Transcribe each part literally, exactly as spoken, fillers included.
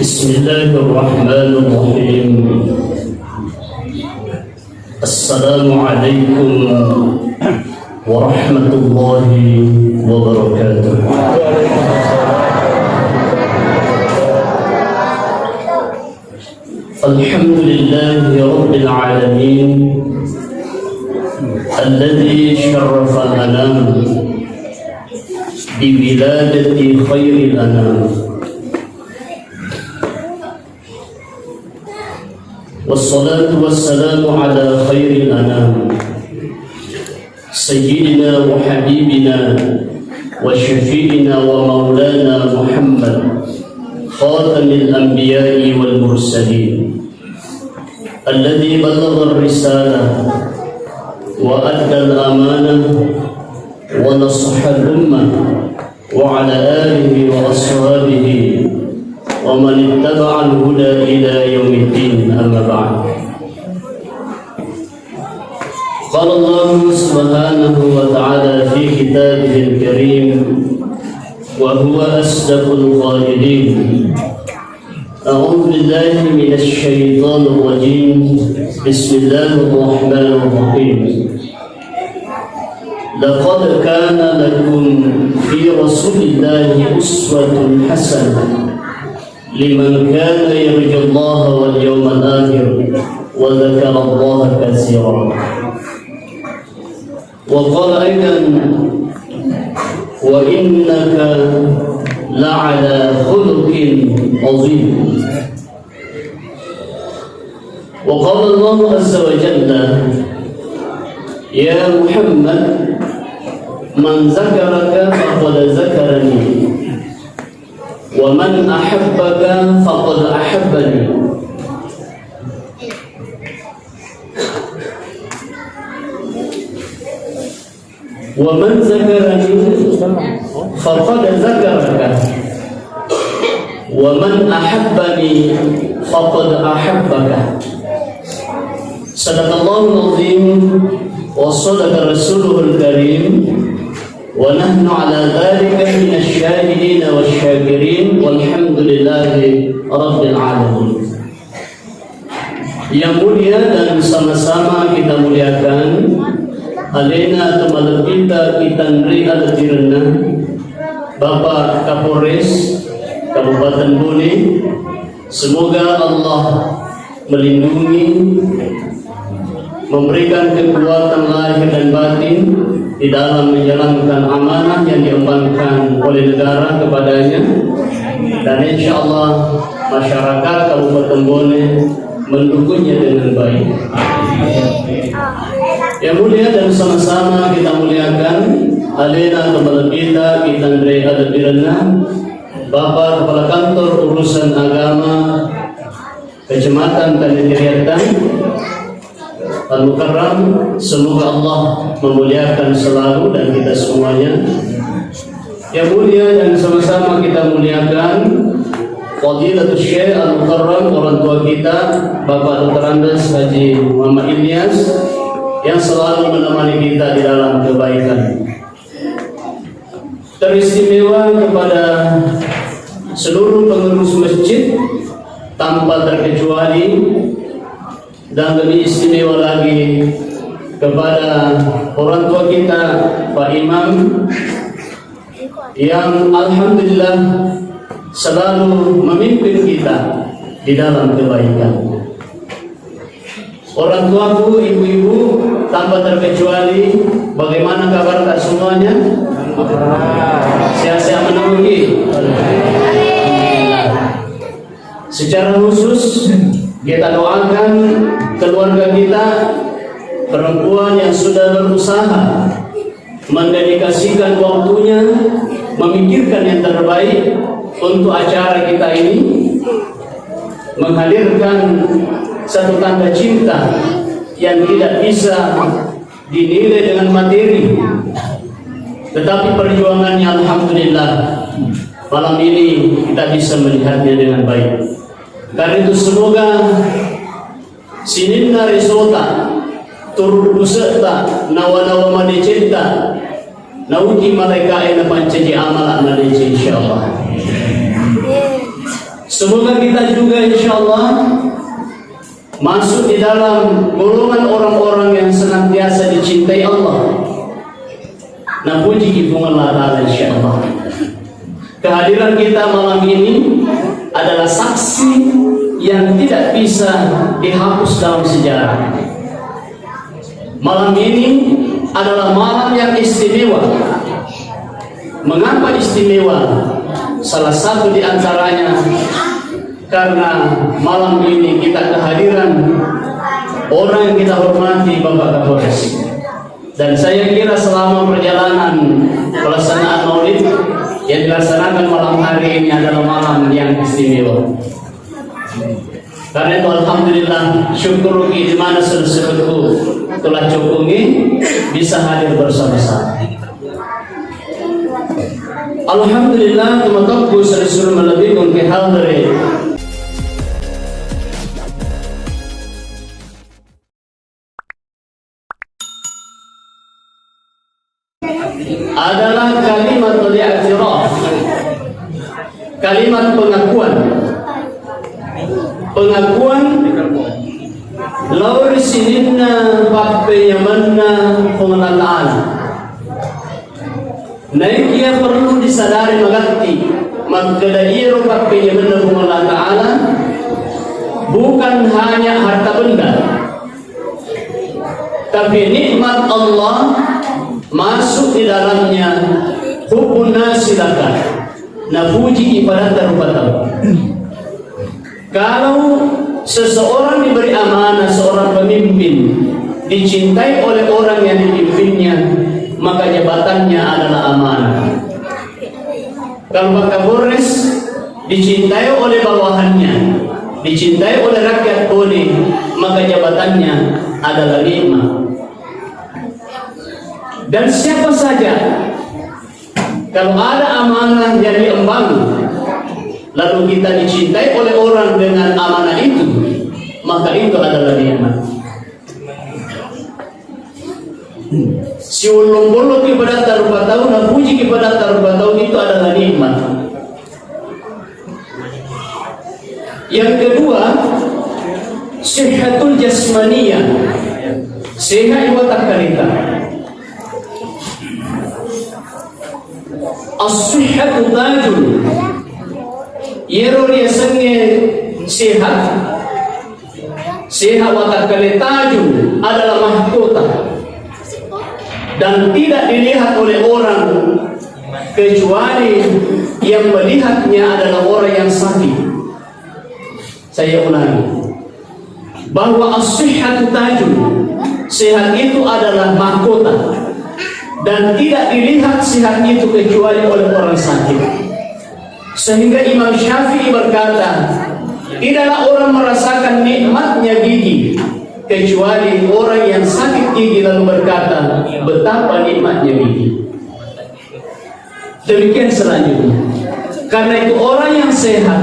بسم الله الرحمن الرحيم. السلام عليكم ورحمة الله وبركاته. الحمد لله رب العالمين الذي شرف الأنام بولادة خير الأنام، والصلاة والسلام على خير الأنام سيدنا وحبيبنا وشفيعنا ومولانا محمد خاتم الأنبياء والمرسلين الذي بلغ الرسالة وأدى الأمانة ونصح الأمة وعلى آله وأصحابه ومن اتبع الهدى إلى يوم الدين، أما بعد. قال الله سبحانه وتعالى في كتابه الكريم، وهو أصدق القائلين: أعوذ بالله من الشيطان الرجيم. بسم الله الرحمن الرحيم. لقد كان لكم في رسول الله أسوة حسنة لمن كان يرجو الله واليوم الآخر وذكر الله كثيرا. وقال أيضا: وإنك لعلى خلق عظيم. وقال الله عز وجل: يا محمد، من ذكرك فقد ذكرني، ومن أحبك فقد أحبني. ومن ذكرني فقد ذكرك، ومن أحبني فقد أحبك. صدق الله العظيم وصدق رسوله الكريم، ونحن على ذلك من الشاهدين والشاكرين، والحمد لله رب العالمين. Yang mulia dan sama-sama kita muliakan, alena tomalebbita itanre alebbirenna, Bapak Kapolres Kabupaten Bone, semoga Allah melindungi, memberikan kekuatan lahir dan batin di dalam menjalankan amanah yang diembankan oleh negara kepadanya, dan insya Allah masyarakat Kabupaten Bone mendukungnya dengan baik. Yang mulia dan sama-sama kita muliakan, alena tomalebbita itanre alebbirenna, Bapak Kepala Kantor Urusan Agama Kecamatan Tanah Ceriatta, Al-Mukarram, semoga Allah memuliakan selalu dan kita semuanya. Yang mulia dan sama-sama kita muliakan, Fadilatul Syekh Al-Mukarram, orang tua kita, Bapak Doktor Andes Haji Muhammad Ilyas, yang selalu menemani kita di dalam kebaikan. Teristimewa kepada seluruh pengurus masjid tanpa terkecuali, dan lebih istimewa lagi kepada orang tua kita, Pak Imam, yang alhamdulillah selalu memimpin kita di dalam kebaikan. Orang tuaku, ibu-ibu, tanpa terkecuali, bagaimana kabar tak semuanya? Sehat-sehat menang lagi. Secara khusus, kita doakan keluarga kita, perempuan yang sudah berusaha mendedikasikan waktunya, memikirkan yang terbaik untuk acara kita ini, menghadirkan satu tanda cinta yang tidak bisa dinilai dengan materi, tetapi perjuangannya, alhamdulillah, malam ini kita bisa melihatnya dengan baik. Karena itu, semoga sininna resota, turru pusetta, nawa-nawa madecetta, nauki malaika'e napancaji amala madeceng, insyaallah. Semoga kita juga, insya Allah, masuk di dalam golongan orang-orang yang senantiasa dicintai Allah. Napuji ki Puang Allah Ta'ala, insya Allah. Kehadiran kita malam ini adalah saksi yang tidak bisa dihapus dalam sejarah. Malam ini adalah malam yang istimewa. Mengapa istimewa? Salah satu di antaranya karena malam ini kita kehadiran orang yang kita hormati, Bapak Kapolres. Dan saya kira selama perjalanan pelaksanaan Maulid yang dilaksanakan malam hari ini adalah malam yang istimewa. Karena itu, alhamdulillah, syukur ki di mana sebutku telah cukungi bisa hadir bersama-sama. Alhamdulillah, teman-temanku, sering suruh melebih mungkin hal dari adalah kalimat i'tiraf, kalimat pengakuan. Pengakuan lao ri sininna pappenyamenna Puang Allah Ta'ala. Naikia perlu disadari magatti, makkeda iyaro pappenyamenna Puang Allah Ta'ala bukan hanya harta benda, tapi nikmat Allah masuk di dalamnya, hubbun nasi laka, napuji ki padatta rupa tau. Kalau seseorang diberi amanah, seorang pemimpin dicintai oleh orang yang dipimpinnya, maka jabatannya adalah amanah. Kalau Pak Kapolres dicintai oleh bawahannya, dicintai oleh rakyat Bone, maka jabatannya adalah nikmat. Dan siapa saja, kalau ada amanah yang diemban, lalu kita dicintai oleh orang dengan amanah itu, maka itu adalah nikmat. Siullong-bollong ki padatta rupa tau, napuji ki padatta rupa tau, itu adalah nikmat. Yang kedua, sihhatul jasmaniyah, sehat watakkaleta. As-sihhatu tajun, iyaro riasengnge sehat, sehat watakkale, tajun adalah mahkota dan tidak dilihat oleh orang kecuali yang melihatnya adalah orang yang sakit. Saya ulangi, bahwa as-sihhatu tajun, sehat itu adalah mahkota dan tidak dilihat sehat itu kecuali oleh orang sakit. Sehingga Imam Syafi'i berkata, tidaklah orang merasakan nikmatnya gigi kecuali orang yang sakit gigi lalu berkata, betapa nikmatnya gigi. Demikian selanjutnya. Karena itu, orang yang sehat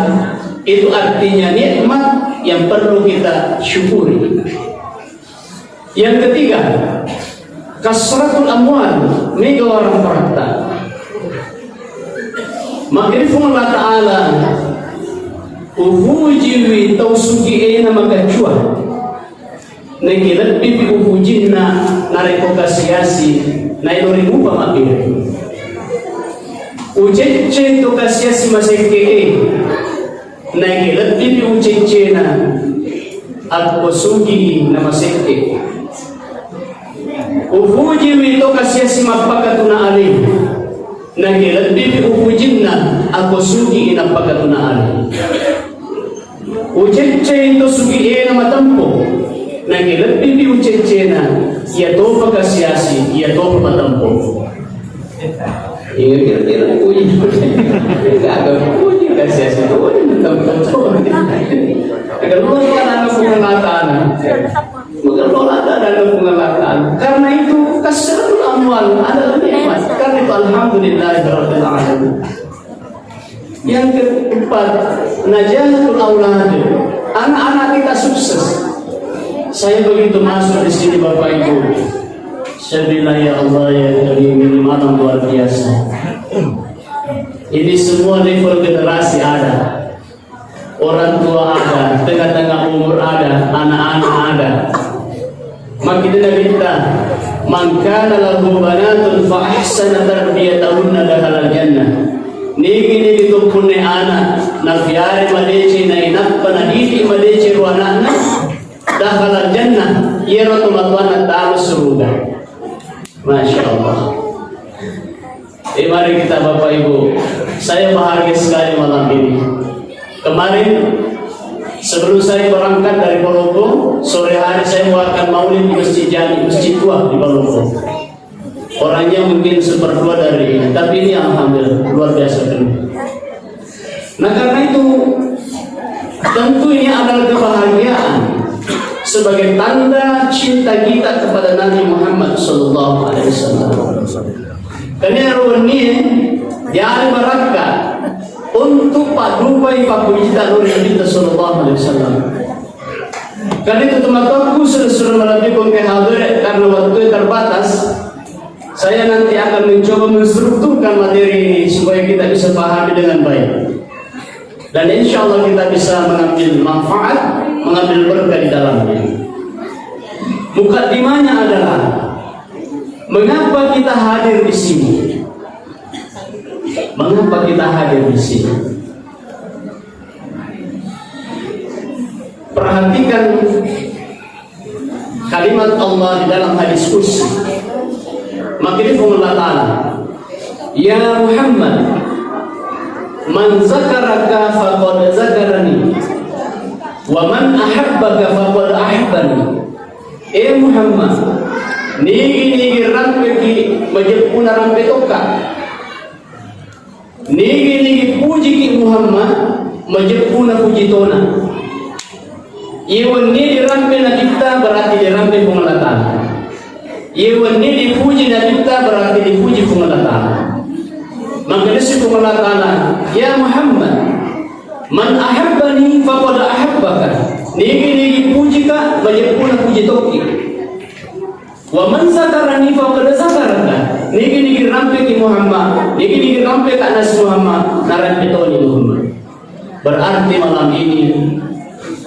itu artinya nikmat yang perlu kita syukuri. Yang ketiga, kasratul amwal, mega warang paratta. Makkedai Puang Allah Ta'ala, ufujiwi tau sugi ena makacua. Naiki lebbipi upujinna narekko kasiasi, naelo rimupa mabbere. Ucecce to kasiasi masekke'e, naiki lebbipi uceccena akko sugi namasekke. Upujiwi to kasiasi mappakatuna ale, naiki lebbipi upujinna akko sugi nappakatuna ale. Uceccei to sugi'e namatempo, naiki lebbipi uceccena, iya topa kasiasi, iya topa matempo. Iya kira-kira puji. Gaga puji kasiasi to, matempo. Gaga luar biasa Puang Allah Ta'ala. Magello ladde' ri Puang Allah Ta'ala. Karena itu, kasratul amwal adalah nikmat. Karena itu, alhamdulillahirabbil alamin. Yang keempat, najahatul aulad. Anak-anak kita sukses. Saya begitu masuk di sini, Bapak Ibu, saya bilang, "Ya Allah, ya Karim, ini malam luar biasa." Ini semua level generasi ada. Itu Nabitta, "Man kana lahu banatun fa ahsana tarbiyatahunna dakhalal jannah." Nigi-nigi tu punna ana, nafiare madeceng, nainappa nadidi madeceng ro anakna, dakhalal jannah, iyaro tomatoanna tama suruga. Masya Allah. Eh, mari kita, Bapak Ibu, saya bahagia sekali malam ini. Kemarin, sebelum saya berangkat dari Palopo, sore hari saya mewakilkan maulid di Masjid Jami, masjid tua di Palopo. Orangnya mungkin seperdua dari ini, tapi ini alhamdulillah, luar biasa penuh. Nah, karena itu, tentu ini adalah kebahagiaan sebagai tanda cinta kita kepada Nabi Muhammad sallallahu alaihi wasallam. Karena ruwaniye diari barakka untuk paddupai pappujita ri Nabi sallallahu alaihi wasallam. Karena itu, teman-temanku, sudah-sudah melakukan kehadiran karena waktu terbatas, saya nanti akan mencoba menstrukturkan materi ini supaya kita bisa pahami dengan baik. Dan insya Allah kita bisa mengambil manfaat, mengambil berkah di dalamnya. Mukaddimahnya adalah, mengapa kita hadir di sini? Mengapa kita hadir di sini? Perhatikan kalimat Allah di dalam hadis qudsi. Makkeda Puang Allah Ta'ala, "Ya Muhammad, man zakaraka faqad zakarani, wa man ahabbaka faqad ahabbani." Eh Muhammad, nigi-nigi rampeki, majeppuna rampe tokka. Nigi-nigi pujiki Muhammad, majeppuna puji tona. Iye wenni dirampe Nabitta, berarti dirampe Puang Allah Ta'ala. Iye wenni dipuji Nabitta, berarti dipuji Puang Allah Ta'ala. Makkedasi Puang Allah Ta'ala, "Ya Muhammad, man ahabbani faqad ahabbaka." Nigi-nigi pujika, majeppuna puji tokki. "Wa man zakarani faqad zakaraka." Nigi-nigi rampeki Muhammad, nigi-nigi rampeka Nabi Muhammad, narampe toni Muhammad. Berarti malam ini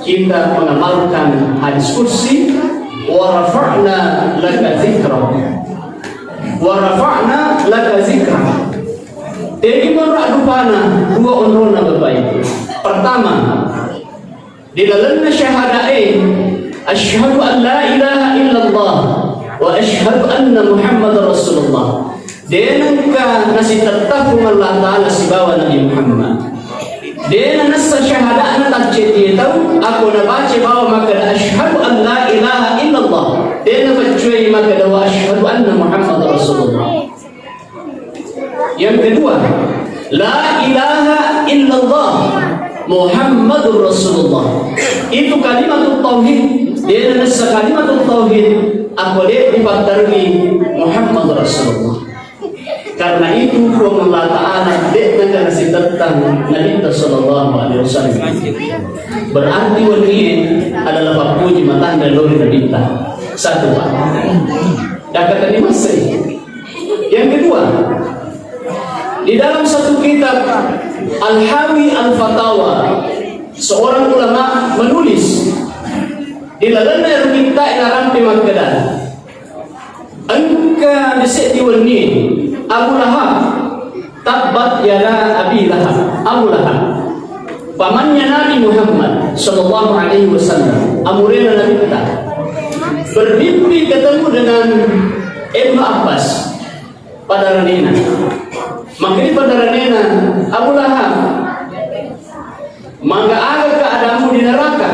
kita mengamalkan hadis qudsi, "Wa rafa'na laka zikra." "Wa rafa'na laka zikra." Jadi menurut adupana dua onrona, Bapak Ibu. Pertama, di lalenna syahada'e, "Asyhadu an la ilaha illallah wa asyhadu anna Muhammadar Rasulullah." De nengka nasitettang Puang Allah Ta'ala sibawa Nabi Muhammad. De nanessa syahada'na taccetie tau, ako nabaca bawa makkeda, "Asyhadu an la ilaha illallah." De napaccuai makkeda, "Wa asyhadu anna Muhammadar Rasulullah." Yang kedua, la ilaha illallah Muhammadur Rasulullah. Itu kalimatut tauhid. De nanessa kalimatut tauhid, ako de dipattarui Muhammadur Rasulullah. Karena itu, Puang Allah Ta'ala de nengka nasitettang Nabitta sallallahu alaihi wasallam. Berarti wennie adalah pappuji matanda lao ri Nabitta. Satu, Pak. Dakka tadi masri. Yang kedua, di dalam satu kitab Al-Hawi Al-Fatawa, seorang ulama menulis, di lalenna ero kitta narampe makkeda, engka di seddi wenni Abu Lahab, tabbat yada Abi Lahab, Abu Lahab. Pamannya Nabi Muhammad sallallahu alaihi wasallam, amurena Nabitta, bermimpi ketemu dengan Ibnu Abbas, padaranena. Makkeda padaranena, "Abu Lahab, maga aga keadaanmu di neraka?"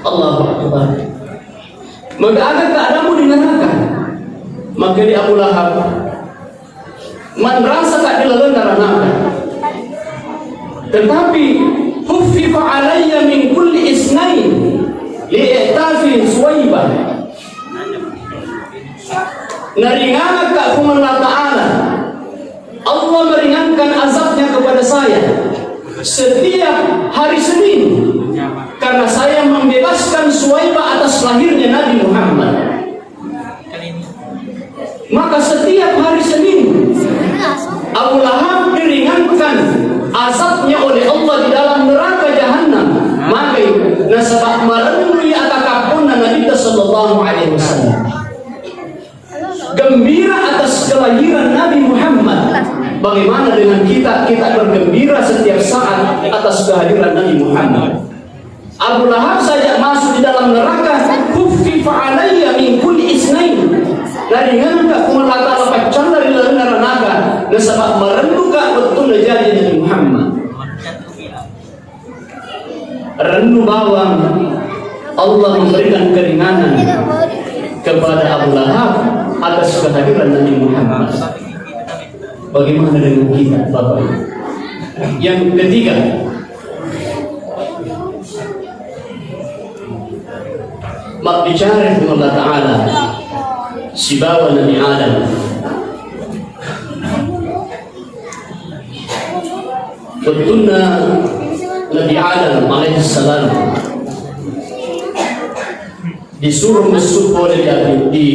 Allahu Akbar. "Maga aga keadaanmu di neraka?" Makkeda Abu Lahab, "Manrasaka di lalenna ranaka. Tetapi khuffifa alayya min kulli isnain li'itafi Suwaibah." Naringangakka Puang Allah Ta'ala, Allah meringankan azabnya kepada saya setiap hari Senin, karena saya membebaskan Suwaibah atas lahirnya Nabi Muhammad. Maka setiap hari Senin, Abu Lahab diringankan azabnya oleh Allah di dalam neraka Jahannam. Magai? Nasaba malennui atakapponna Nabitta sallallahu alaihi wasallam. Bagaimana dengan kita? Kita bergembira setiap saat atas kehadiran Nabi Muhammad. Abu Lahab saja masuk di dalam neraka, "Khuffifa alayya min kulli isnain." Naringengka Puang Allah Ta'ala paccalla ri lalenna neraka, nasaba marennuka wettunna jaji Nabi Muhammad. Rennu bawang Allah memberikan keringanan kepada Abu Lahab atas kehadiran Nabi Muhammad. Bagaimana dengan kita, Bapak Ibu? Yang ketiga, mabbicara Puang Allah Ta'ala sibawa Nabi Adam. Wettunna Nabi Adam alaihissalam disuro messu pole di api, di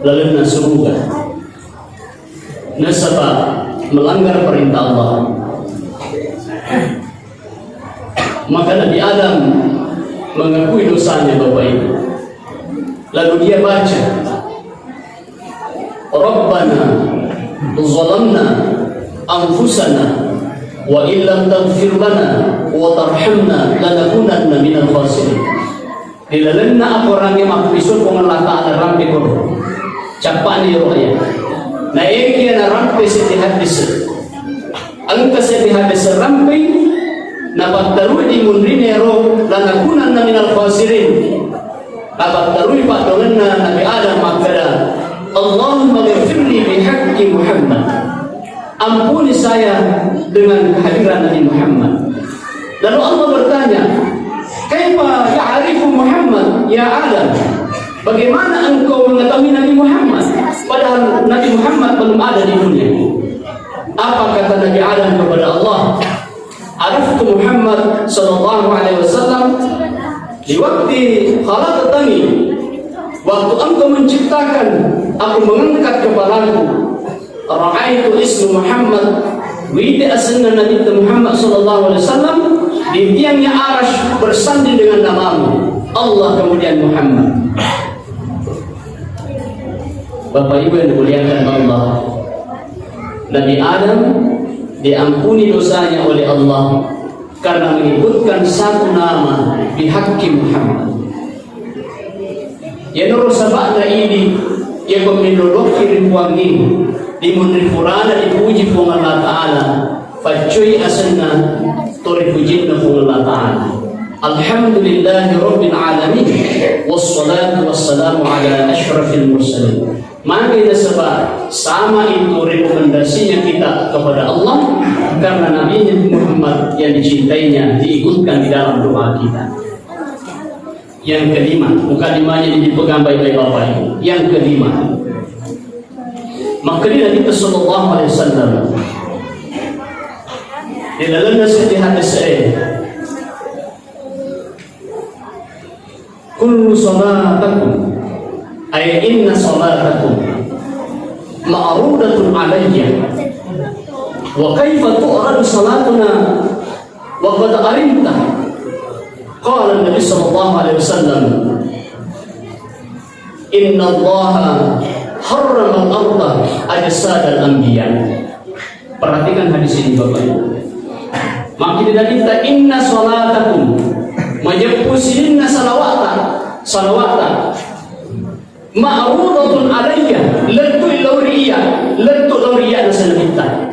lalenna suruga, nasaba melanggar perintah Allah. Maka Nabi Adam mengakui dosanya, Bapak Ibu. Lalu dia baca, "Rabbana zalamna anfusana wa illam taghfir lana wa tarhamna lanakunanna minal khasirin." Ri lalenna akorangnge mappiso Puang Allah Ta'ala rampe koro. Cappa'ni ero ayat. Naekia narampe seddi hadis. Engka seddi hadis rampei, napattarui di munrinero, lanakunanna minal khasirin. Napattarui paddoangenna Nabi Adam makkeda, "Allahumma ghfirli bihaqqi Muhammad." Ampuni saya dengan kehadiran Nabi Muhammad. Lalu Allah bertanya, "Kaifa ya'rifu Muhammad ya Adam?" Bagaimana engkau mengetahui Nabi Muhammad? Padahal Nabi Muhammad belum ada di dunia. Apa kata Nabi Adam kepada Allah? "Araftu Muhammad sallallahu alaihi wasallam di waktu khalaqtani, waktu engkau menciptakan, aku mengangkat kepalaku, ra'aitu ismu Muhammad, wite asenna Nabi Muhammad sallallahu alaihi wasallam di tiangnya Arasy bersanding dengan namamu." Allah kemudian Muhammad. Bapak Ibu yang dimuliakan Allah, Nabi Adam diampuni dosanya oleh Allah karena menyebutkan satu nama, bihaqqi Muhammad. Iyanaro saba'na idi, iyako melolokki ri Puangnge, dimunri furana dipuji Puang Allah Ta'ala, paccoi asenna to ripujinna Puang Allah Ta'ala. Alhamdulillahi Rabbil Alamin, wassalatu wassalamu ala asyrafil mursalin. Magi nasaba sama itu rekomendasinya kita kepada Allah, karena Nabi Muhammad yang dicintainya diikutkan di dalam doa kita. Yang kelima, mukadimahnya dipegang baik-baik Bapak Ibu. Yang kelima, makkeda Nabi sallallahu alaihi wasallam di dalam nasi di hadis, eh, "Kullu salatakum, ay inna salatakum ma'rudatun alayya, wa kaifa tu'radu salatuna wa qad alimta?" Qala Nabi sallallahu alaihi wasallam, "Inna Allaha harramal arda ajsadal anbiya." Perhatikan hadis ini, Bapak Ibu. Makkeda Nabitta, "Inna salatakum," majeppu sininna salawata, salawata, "ma'rudatun alayya," lettu lao ri iyya, lettu lao ri iyya naseng Nabitta.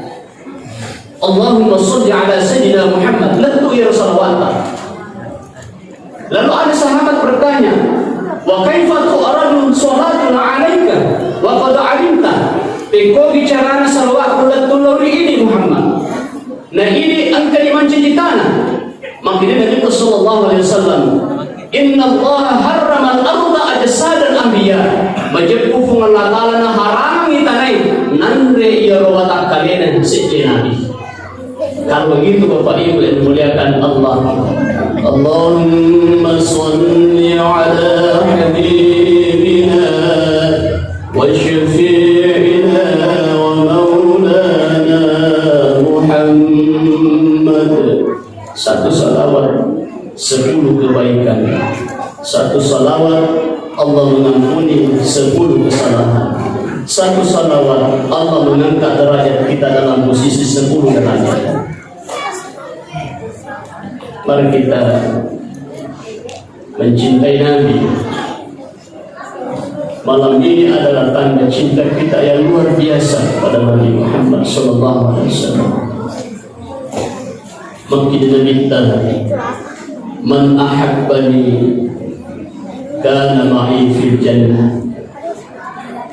"Allahumma salli ala Sayyidina Muhammad," lettu iyaro salawata. Lalu ada sahabat bertanya, "Wa kaifa tu'radu salatuna alaika wa qad alimta?" Pekkogi carana salawatku lettu lao ri idi Muhammad. Na idi engka di mancaji tana. Makkeda Nabi sallallahu alaihi wasallam, "Inna Allaha harramal arda ajsadal anbiya." Majeppu Puang Allah Ta'ala naharamangi tanai nanre iyaro watakkalena seddi nabi. Kalau begitu, Bapak Ibu yang dimuliakan Allah, Allahumma salli ala habibina wa syafi'ina wa maulana Muhammad. Satu salawat, sepuluh kebaikan. Satu salawat, Allah mengampuni sepuluh kesalahan. Satu salawat, Allah mengangkat derajat kita dalam posisi sepuluh derajat. Mari kita mencintai Nabi. Malam ini adalah tanda cinta kita yang luar biasa pada Nabi Muhammad sallallahu alaihi wasallam. Makkeda Nabitta, "Man ahabbani kana ma'i fil jannah."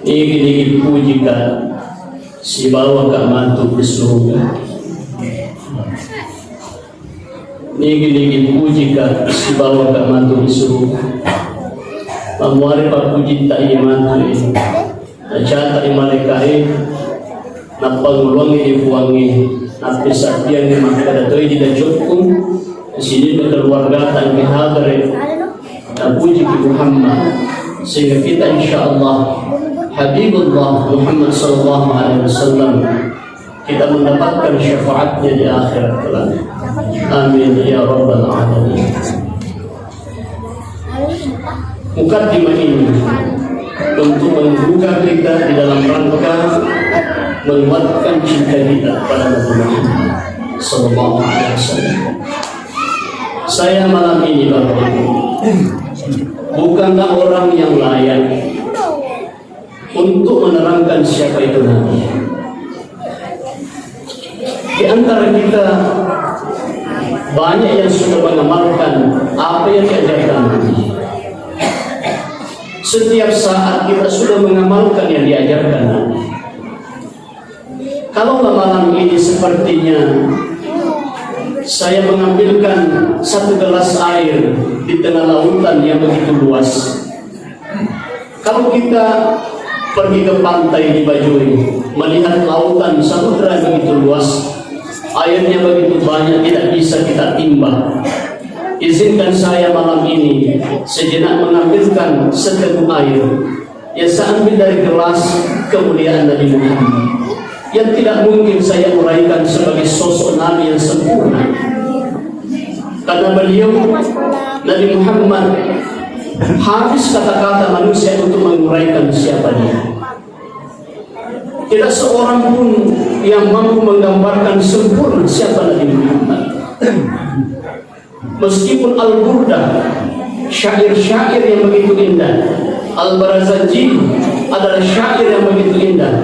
Nigi-nigi pujika, sibawaka matu ri suruga. Nigi-nigi pujika, sibawaka matu ri suruga. Mamuare pappujitta iye matu. Nacata'i malaeka'e, nappanguluangngi Puangnge, nappisabbiangngi makkeda toi didacokku, sininna keluargata engka hadere, napujiki Muhammad, sehingga kita insyaallah Habibullah Muhammad sallallahu alaihi wasallam kita mendapatkan syafaatnya di akhirat kelak. Amin ya rabbal alamin. Mukaddimah ini untuk menggugah kita di dalam rangka menguatkan cinta kita pada Nabi Muhammad sallallahu alaihi wasallam. Saya malam ini, Bapak Ibu, bukanlah orang yang layak untuk menerangkan siapa itu Nabi. Di antara kita, banyak yang sudah mengamalkan apa yang diajarkan Nabi. Setiap saat kita sudah mengamalkan yang diajarkan Nabi. Kalau malam ini, sepertinya saya mengambilkan satu gelas air di tengah lautan yang begitu luas. Kalau kita pergi ke pantai di Bajoy, melihat lautan samudra yang begitu luas, airnya begitu banyak, tidak bisa kita timba. Izinkan saya malam ini sejenak mengambilkan seteguk air yang saya ambil dari gelas kemuliaan Nabi Muhammad, yang tidak mungkin saya uraikan sebagai sosok Nabi yang sempurna. Karena beliau, Nabi Muhammad, habis kata-kata manusia untuk menguraikan siapa dia. Tidak seorang pun yang mampu menggambarkan sempurna siapa Nabi Muhammad. Meskipun Al-Burdah, syair-syair yang begitu indah, Al-Barazanji adalah syair yang begitu indah,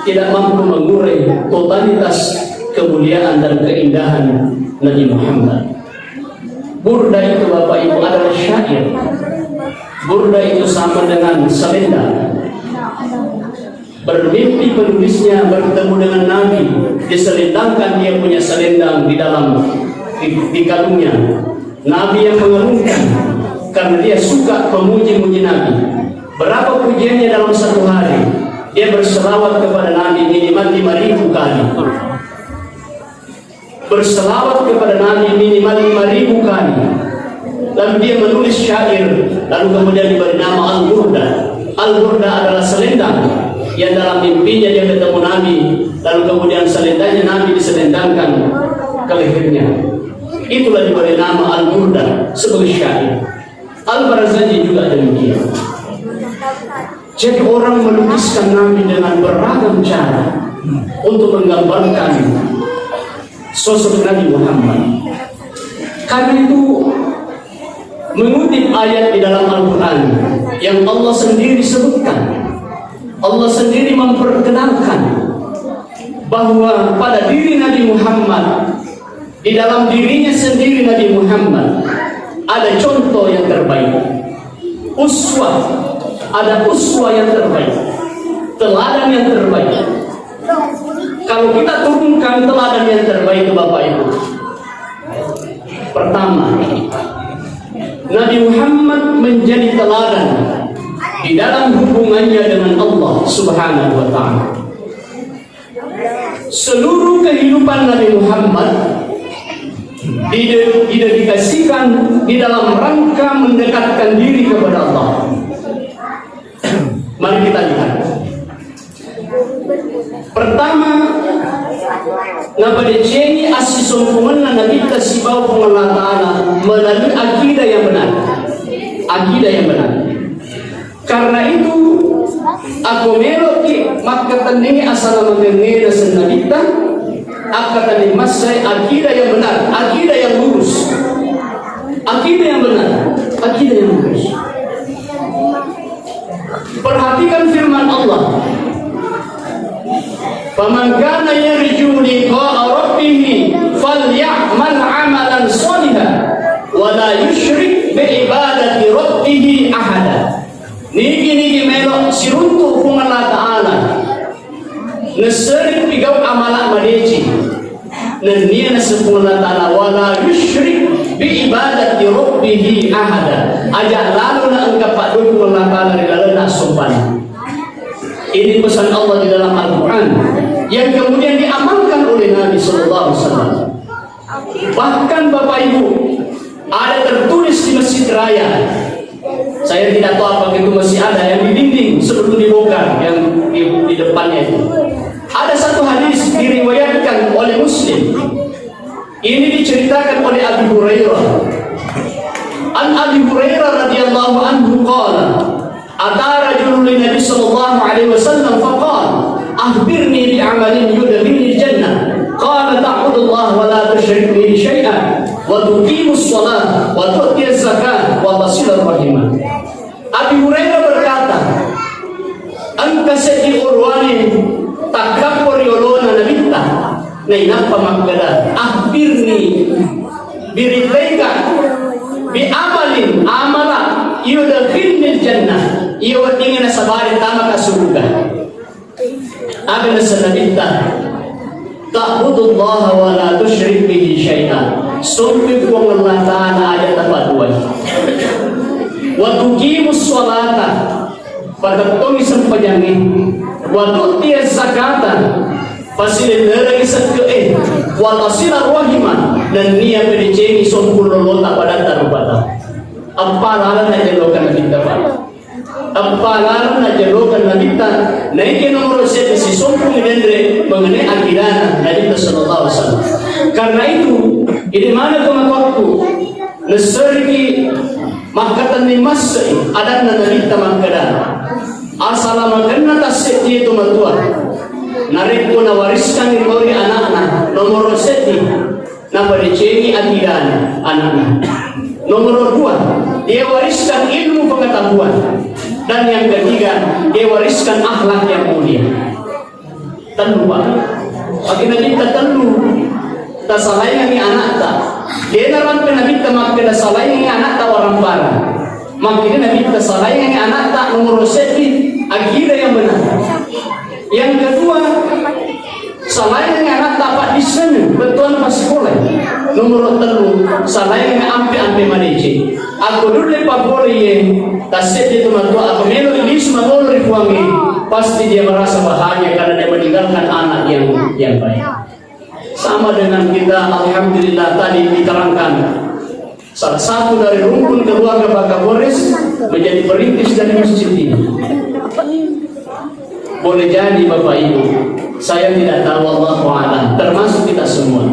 tidak mampu mengurai totalitas kemuliaan dan keindahan Nabi Muhammad. Burdah itu, Bapak Ibu, adalah syair. Burdah itu sama dengan selendang. Bermimpi penulisnya bertemu dengan Nabi, diselendangkan dia punya selendang di dalam, di, di kalungnya. Nabi yang mengalungkan karena dia suka memuji-muji Nabi. Berapa pujiannya dalam satu hari? Dia berselawat kepada Nabi minimal lima ribu kali. Berselawat kepada Nabi minimal lima ribu kali. Lalu dia menulis syair, lalu kemudian diberi nama Al-Burdah. Al-Burdah adalah selendang yang dalam mimpinya dia ketemu Nabi, lalu kemudian selendangnya Nabi diselendangkan ke lehernya. Itulah diberi nama Al-Burdah sebagai syair. Al-Barazanji juga demikian. Jadi orang melukiskan Nabi dengan beragam cara untuk menggambarkan sosok Nabi Muhammad. Karena itu, mengutip ayat di dalam Al-Quran yang Allah sendiri sebutkan, Allah sendiri memperkenalkan bahwa pada diri Nabi Muhammad, di dalam dirinya sendiri Nabi Muhammad ada contoh yang terbaik. Uswah, ada uswah yang terbaik, teladan yang terbaik. Kalau kita turunkan teladan yang terbaik itu, Bapak Ibu, pertama, Nabi Muhammad menjadi teladan di dalam hubungannya dengan Allah Subhanahu wa Ta'ala. Seluruh kehidupan Nabi Muhammad dide-, didedikasikan di dalam rangka mendekatkan diri kepada Allah. Mari kita lihat. Pertama, napadecengi assisompungenna Nabitta sibawa Puang Allah Ta'ala melalui akidah yang benar. Akidah yang benar. Karena itu, akko meloki Makkatenningi asalamakengngé naseng Nabitta, akkatenning massai akidah yang benar, akidah yang lurus. Akidah yang benar, akidah yang lurus. Perhatikan firman Allah. "Faman kana yarju liqa'a rabbih falya'mal 'amalan shalihan wa la yusyrik bi ibadati rabbih ahada." Nigi-nigi melo siruntu Puang Allah Ta'ala, nassering pigau amala madeceng. Nennia naseng Puang Allah Ta'ala, "Wala yusyrik bi ibadati rabbihi ahada." Aja lalo na engka paddoe Puang Allah Ta'ala ri lalenna assompana. Ini pesan Allah di dalam Al-Quran yang kemudian diamalkan oleh Nabi Sallallahu Alaihi Wasallam. Bahkan Bapak Ibu, ada tertulis di Masjid Raya. Saya tidak tahu apakah itu masih ada yang di dinding sebelum dibongkar, yang di, di depannya itu. Ada satu hadis diriwayatkan oleh Muslim. Ini diceritakan oleh Abi Hurairah. An Abi Hurairah radhiyallahu anhu qala, ata rajulun lin Nabi sallallahu alaihi wasallam faqala, "Akhbirni bi amalin yudkhilni jannah." Qala, "Ta'budullaha wa la tusyrik bihi syai'a, wa tuqimus shalah, wa tu'tiyaz zakah, wa tasilar rahimah." Abi Hurairah berkata, engka seddi orowane takkappo ri olona Nabitta, nainappa makkeda, "Akhbirni, birittaika, bi amalin, amala, yudkhilnil jannah, iya weddingnge nasabari tamaka suruga." Aga naseng Nabitta, "Ta'budullaha wa la tusyrik bihi syai'a." Sompoi Puang Allah Ta'ala aja tapaduai. "Wa tuqimus sholata." Patettongi sempajangnge. "Wa tu'tiyaz zakata." Pasilennerengi sekke'e. "Wa tasilar rahima." Nennia padecengi sompung lolota padatta rupata. Eppa lalenna jellokang Nabitta pada. Eppa lalenna jellokang Nabitta. Naike nomoro seddi sisompung denre mengenai akidana Nabitta sallallahu alaihi wasallam. Karena itu, ini mana kemakuanku? Nasseriki makkatenni massei adanna Nabitta makkeda, asalamakenna tasseddi tomatoa narekko nawariskangngi to ri ana'na, nomoro seddi, napadecengi akidana ana'na. Nomoro dua, dia wariskan ilmu pengetahuan. Dan yang ketiga, dia wariskan akhlak yang mulia. Tellu, Pak. Pake Nabitta tellu. Tasalaingengngi ana'ta. Dena rampe Nabitta makkeda salaingengngi ana'ta waramparang. Makkeda Nabitta salaingengngi ana'ta nomoro seddi, akidah yang benar. Yang kedua, salaingengngi ana'ta paddissengeng, bettuanna passikolai. Nomoro tellu, salaingengngi ampe-ampe madeceng. Akko nulle papole iye, tasseddi tomatoa, akko melo lisu matolo ri Puangnge, pasti dia merasa bahagia karena dia meninggalkan anak yang, yang baik. Sama dengan kita, alhamdulillah, tadi diterangkan salah satu dari rukun keluarga Pak Kapolres menjadi perintis dari masjid ini. Boleh jadi, Bapak Ibu, saya tidak tahu, Allahu a'lam, termasuk kita semua.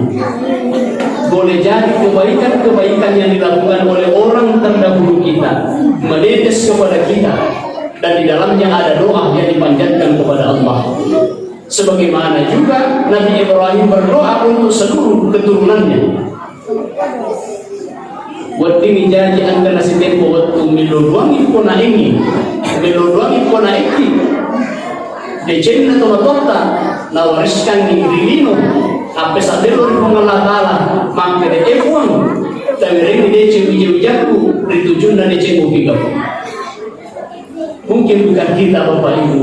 Boleh jadi kebaikan-kebaikan yang dilakukan oleh orang terdahulu kita menetes kepada kita, dan di dalamnya ada doa yang dipanjatkan kepada Allah. Sebagaimana juga Nabi Ibrahim berdoa untuk seluruh keturunannya. Weddingngi jaji engka nasitempo wettu milloduangngi ponaengngi, milloduangngi ponaekki. Decenna tomatoatta nawariskangngi ri lino, appesabello ri Puang Allah Ta'ala, makkeda, "E Puang, tawerengngi deceng wija-wijakku ri tujunna deceng upigau." Mungkin bukan kita, Bapak Ibu,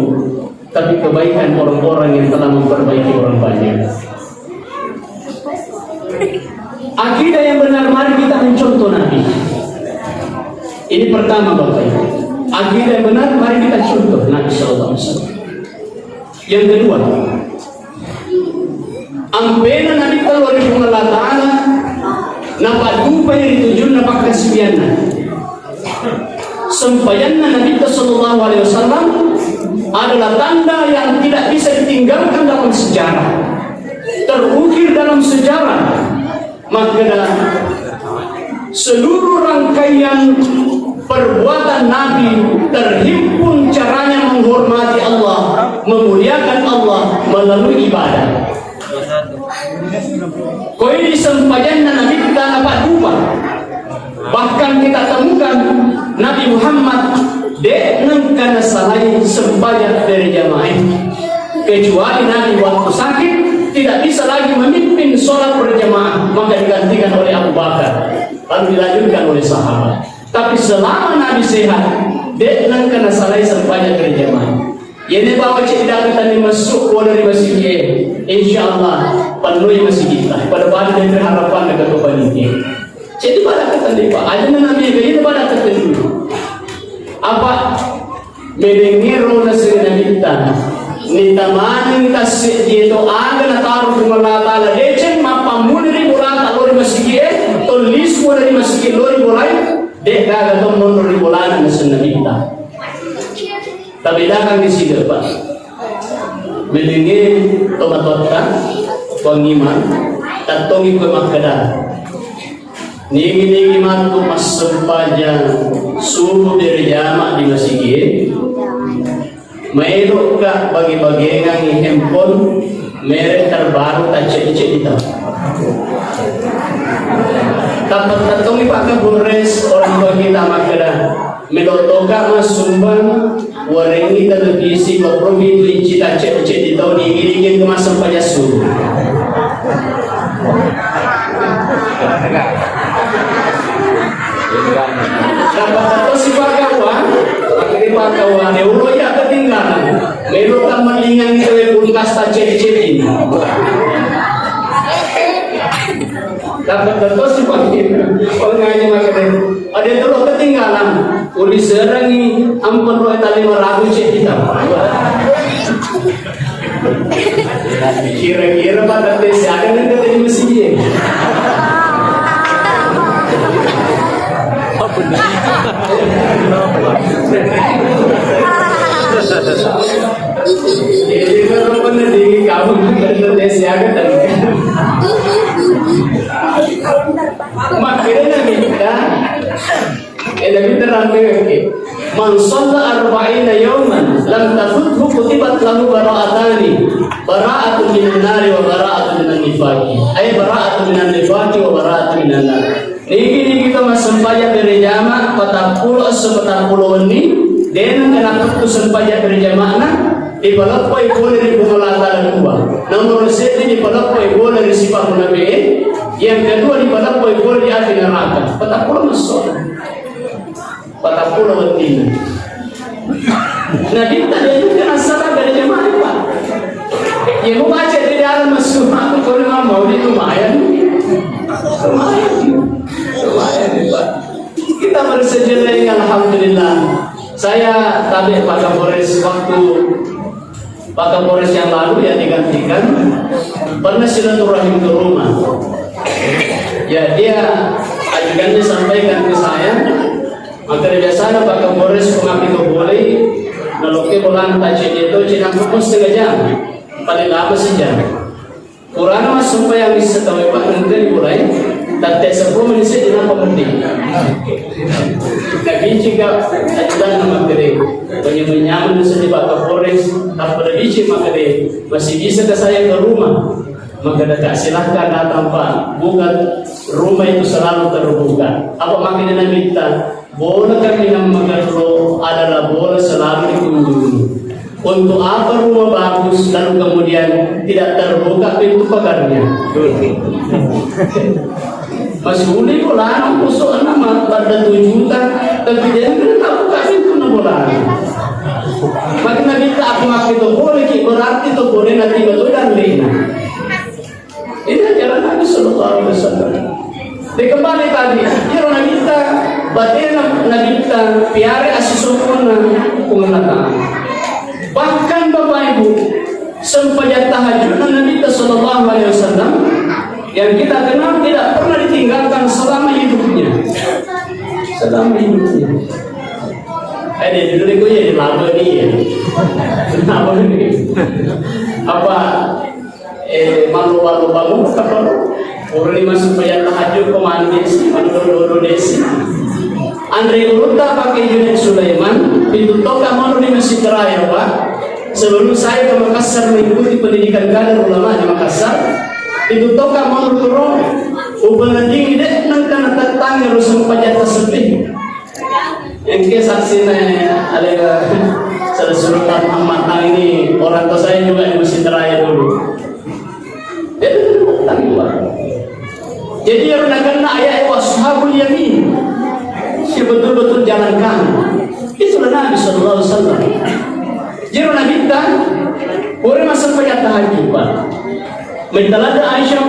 tapi kebaikan orang-orang yang telah memperbaiki orang banyak. Akidah yang benar, mari kita mencontoh Nabi. Ini pertama, Bapak Ibu. Akidah yang benar, mari kita contoh Nabi sallallahu alaihi wasallam. Yang kedua, ampena Nabitta lao ri Puang Allah Ta'ala, napaddupai ri tujunna pakkasiwianna. Sempayanna Nabitta sallallahu alaihi wasallam adalah tanda yang tidak bisa ditinggalkan dalam sejarah. Terukir dalam sejarah, makkeda seluruh rangkaian Perbuatan Nabi terhimpun caranya menghormati Allah, memuliakan Allah melalui ibadah. Koi di sempajanna Nabitta napaddupa. Bahkan kita temukan Nabi Muhammad de' nengka nasalai sempajang berjamaah. Kecuali Nabi waktu sakit tidak bisa lagi memimpin sholat berjamaah, maka digantikan oleh Abu Bakar, lalu dilanjutkan oleh sahabat. Tapi selama Nabi sehat, de' nengka nasalai sempajang berjamaah. Yene bawa ceddi daketanni masuk bola ri masigi e, insya Allah pannoi masigitta. Pada-pada dengan harapan dekat kepada ini. Ceddi pada ketanni, Pak. Aja na Nabi ke ini pada ketanni. Apa? Medengnge rona sirina Nabitta. Nitamaneng tasseddi to aga nataro Puang Allah Ta'ala deceng mappammuli ri bolata lao ri masigi e, tollisu bola ri masigi lao ri bolae, de' gaga to monro ri bolana naseng Nabitta. Tabedakan di sini, Pak. Medengnge tomatoatta, Puang Imam, tattongi kue makkeda. Nigi-nigi matu massempajang subuh berjamaah di masigi, maelokka bage-bagengangi handphone merek terbaru tacceddi-ceddi tau. Tappa tettongi Pak Kapolres orang tua kita makkeda, melo toka massumbang Warengngi televisi dua puluh pitu inci tacceddi-ceddi tau diiring-iring ke massempajang subuh. Dapat terus si pakauan, akhirnya pakauan, ya Allah ya ketinggalan. Melo tak melingang itu kulkas tacceddi-ceddi. Dapat terus si pakauan, pengaji makan. Ada itu lo ketinggalan. Uli serangi ampun lo eta lima ratus cek kita. Kira-kira pada tes ada nggak kita di masjid ya? Jadi kalau pernah di kamu kita tes ya kan? Makanya kita Eh, Nabi terang, oke. Man shalla arba'ina yauman lam tafuthu kutibat lahu bara'atani. Bara'atun minan nari wa bara'atun minan nifaqi. Ay bara'atun minan nifaqi wa bara'atun minan nar. Nigi-nigi to massempajang berjamaah patappulo esso patappulo wenni, de' nengka nappettu sempajang berjamaahna, dipaleppoi pole ri Puang Allah Ta'ala dua. Nomor seddi dipaleppoi pole ri sipa munafiqe, yang kedua dipaleppoi pole ri api neraka. Patappulo esso. Patappulo wettinna. Nah, kita dia juga nasaba dari jamaah, Pak. Ya, mau baca di dalam masuk, aku kalau mau mau di lumayan. Lumayan. Lumayan, Pak. Kita bersedia, alhamdulillah. Saya tabe Pak Kapolres waktu Pak Kapolres yang lalu yang digantikan pernah silaturahim ke rumah. Ya, dia ajudannya sampaikan ke saya, maka biasanya Pak Kapolres pengapi ke boleh, kalau ke bolang tak cedek itu, cedek pukul setengah jam, paling lama sejam. Purana massempajang isseng tauwe, Pak, engka dipulai, tette seppulo menit seddi nappa mending. Nabicika ajudanna makkeda, manyameng-nyameng seddi Pak Kapolres, tappa nabici makkeda, masih bisaka saya ke rumah? Makkedaka, silahkan datang, Pak, buka, rumah itu selalu terbuka. Apa makkeda Nabitta? Bola kaminang magello adalah bola selalu dikunjungi. Untuk apa rumah bagus lalu kemudian tidak terbuka pintu pagarnya? Masih uli bola anak musuh anak pada tujuh juta, tapi dia tidak buka pintu na bola. Maka Nabitta, apa makkeda boleh ki, berarti to boleh nanti betul dan lena. Ini ajaran Nabi sallallahu alaihi wasallam. Dikembali tadi, iyaro Nabitta, batena Nabitta, piare assisukkunna Puang Allah Ta'ala. Bahkan Bapak Ibu, sempajang tahajudna Nabitta sallallahu alaihi wasallam yang kita kenal tidak pernah ditinggalkan selama hidupnya. Selama hidupnya. Eh, dia dulu itu ya, lama nih ya. Lama nih. Apa Eh, malu-malu bangun, apa? Orang ini masuk bayar tahajud, kok mandi sih, malu-malu desi. Anre ulutta pakai Junaid Sulaiman, pitu tokka monro di Masjid Raya, Pak. Sebelum saya ke Makassar mengikuti pendidikan kader ulama di Makassar, pitu tokka monro turo, ubenedingi de' nengka natattangi ruseng pajak tersebut. Engke saksina alega salah surutan Ahmad Tang ini orang tua saya juga di Masjid Raya dulu. Jadi, yang nakenna ayat wa ashabul yamin, si betul-betul jalan kami. Itulah Nabi sallallahu alaihi wasallam. Jadi Nabi ta, boleh masuk pajak tahajud, Pak. Mentalada Aisyah,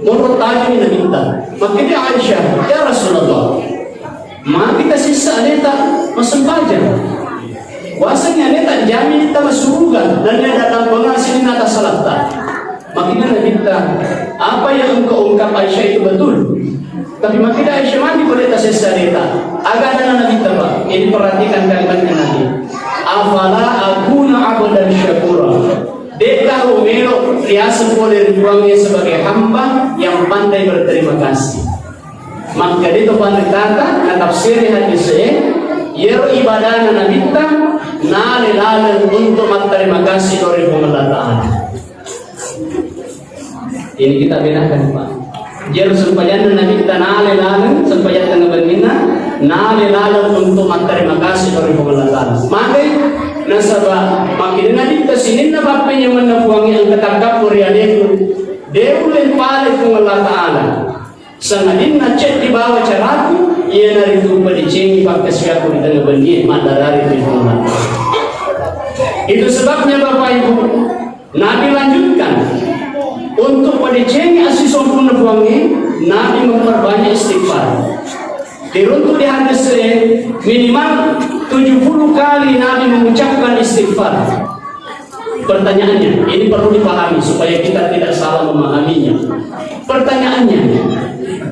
menurut tadi Nabi ta. Makanya Aisyah, ya Rasulullah, magi tasessa aleta massempajang. Wasengngi aleta jamin tama suruga, dan dia datang pengasih nata salatta. Makanya Nabitta, apa yang engkau ungkap Aisyah itu betul. Tapi makanya Aisyah magi boleh tasessa aleta. Aga ada Nabitta, Pak. Ini perhatikan kalimatnya Nabi. Afala akuna abdan syakura. De'ka melo riaseng pole ri Puangnge sebagai hamba yang pandai berterima kasih. Makkeda to panritata natafsiri hadis e, yero ibadana Nabitta nale laleng untuk matterima kasih ri Puang Allah Ta'ala. Ini kita bedakan, Pak. Yero sempajanna Nabitta nale laleng, sempajang tengnga benninna, nale laleng untuk matterima kasih ri Puang Allah Ta'ala. Magai nasaba makkeda Nabitta sininna pappenyamenna Puangnge engka takkappuri aleku, de ulle pale Puang Allah Ta'ala. Sangadinna ceddi bawa caraku, iyanaritu padecengi pakkasiwiakku ri tengnga bennie, maddarari ri Puang Allah. Itu sebabnya Bapak Ibu, Nabi lanjutkan untuk padecengi assisompunna Puangnge, Nabi memperbanyak istighfar. Diruntu di hadis e, minimal tujuh puluh kali Nabi mengucapkan istighfar. Pertanyaannya, ini perlu dipahami supaya kita tidak salah memahaminya. Pertanyaannya,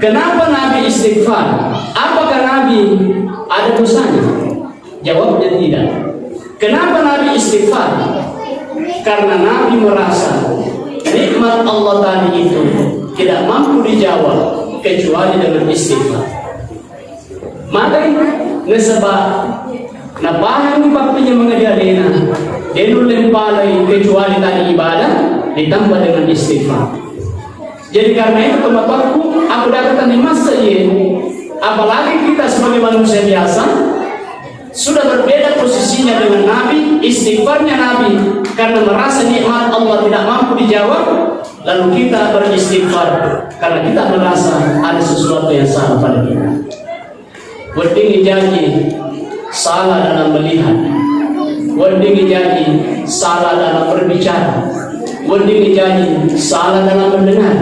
kenapa Nabi istighfar? Apakah Nabi ada dosanya? Jawabnya tidak. Kenapa Nabi istighfar? Karena Nabi merasa nikmat Allah tadi itu tidak mampu dijawab kecuali dengan istighfar. Magai nasaba napahang pappenyamenna alena, de nulle mpalai kecuali tadi ibadah ditambah dengan istighfar. Jadi karena itu, teman-temanku, aku datang di masa ini, apalagi kita sebagai manusia biasa, sudah berbeda posisinya dengan Nabi, istighfarnya Nabi, karena merasa nikmat Allah tidak mampu dijawab, lalu kita beristighfar, karena kita merasa ada sesuatu yang salah pada kita. Weddingngi jaji salah dalam melihat. Weddingngi jaji salah dalam berbicara. Weddingngi jaji salah dalam mendengar.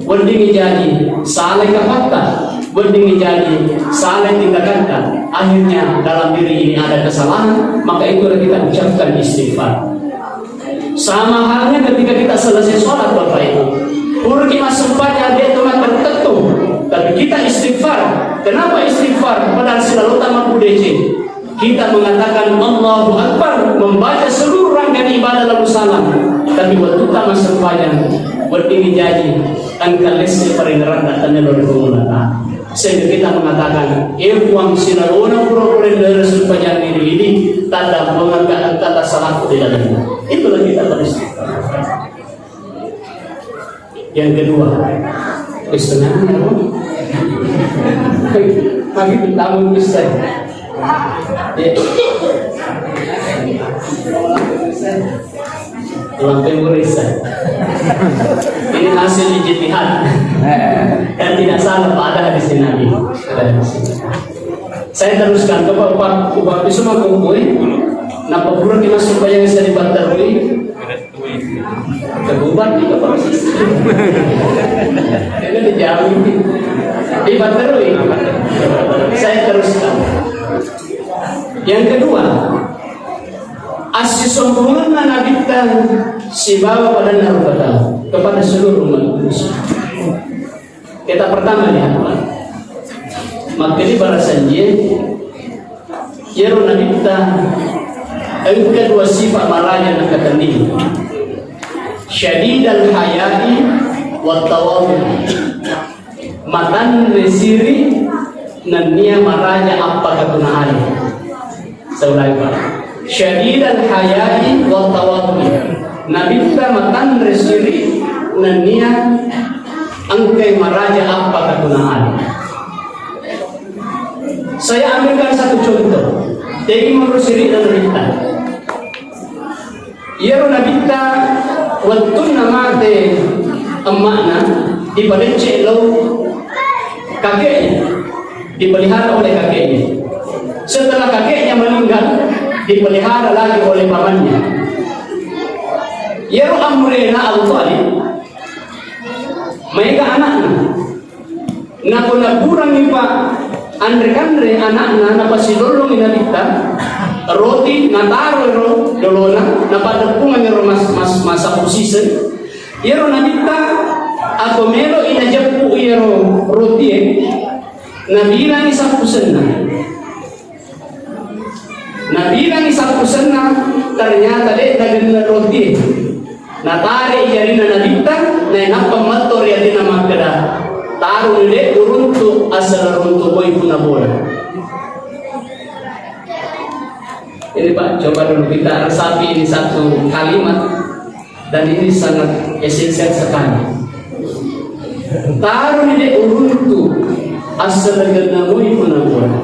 Weddingngi jaji salah kapatta. Weddingngi jaji salah tindakatta. Akhirnya dalam diri ini ada kesalahan, maka itulah kita ucapkan istighfar. Sama halnya ketika kita selesai sholat, Bapak Ibu. Puraki massempajang, de to mattettu. Tapi kita istighfar. Kenapa istighfar? Padahal silalota mabbudece. Kita mengatakan Allahu Akbar, membaca seluruh rangkaian ibadah lalu salam. Tapi waktu kita massempajang, wedding jaji, engka lesse paringerang datangnya dari Allah Ta'ala. Sehingga kita mengatakan, "Eh, Puang, silalona pura-pura dari sempajangi ini, tanda mengangkat engkau tak salahku di dalamnya." Itulah kita beristighfar. Yang kedua, setengah, lagi tamu besar. Ya. Lampe murisa. Ini hasil ijtihad. Dan tidak salah, Pak, ada hadis Nabi. Ada hadis. Saya teruskan ke Bapak, Bapak Bisma Kumpul. Napa pura kita supaya bisa dibatalui? Kebubar juga, Pak. Ini dijauhi. Dibatalui. Saya teruskan. Yang kedua, assisompungenna Nabitta sibawa padanna rupa tau kepada seluruh umat manusia. Kita pertama lihat, Pak. Makkeda barasanjie, yero Nabitta engka dua sifat maraja nakatenni. Syadidal haya'i wa tawadhu. Matanre siri, Nennia maraja appakatuna ale. Saulai, Pak. Syadidal haya'i wa tawadhu. Nabitta matanre siri nennia engkai maraja appakatuna ale. Saya ambilkan satu contoh. Tegi menurut siri dan Nabitta. Iyaro Nabitta wettunna mate emma'na, dipadeccé lao kakeknya, dipelihara oleh kakeknya. Setelah kakeknya meninggal, dipelihara lagi oleh pamannya. Iyaro amurena Abu Thalib, maega anakna. Nako nakurangi pa anre-kanre anakna, napasilollongi Nabitta roti, nataro ero dolona, napaddeppungengngi ero mas-, mas-, masappu siseng. Iyaro Nabitta, ako melo'i najeppu iyaro rotie, nabilangi sappusenna. Nabilangi sappusenna, ternyata de' nagenne rotie. Natare jarinna Nabitta, nainappa metto ri atinna makkeda, "Taruni de' uruntu, asal runtu moi punna bola." Ini, Pak, coba dulu kita resapi ini satu kalimat, dan ini sangat esensial sekali. "Taruni de' uruntu, asal genna moi punna bola."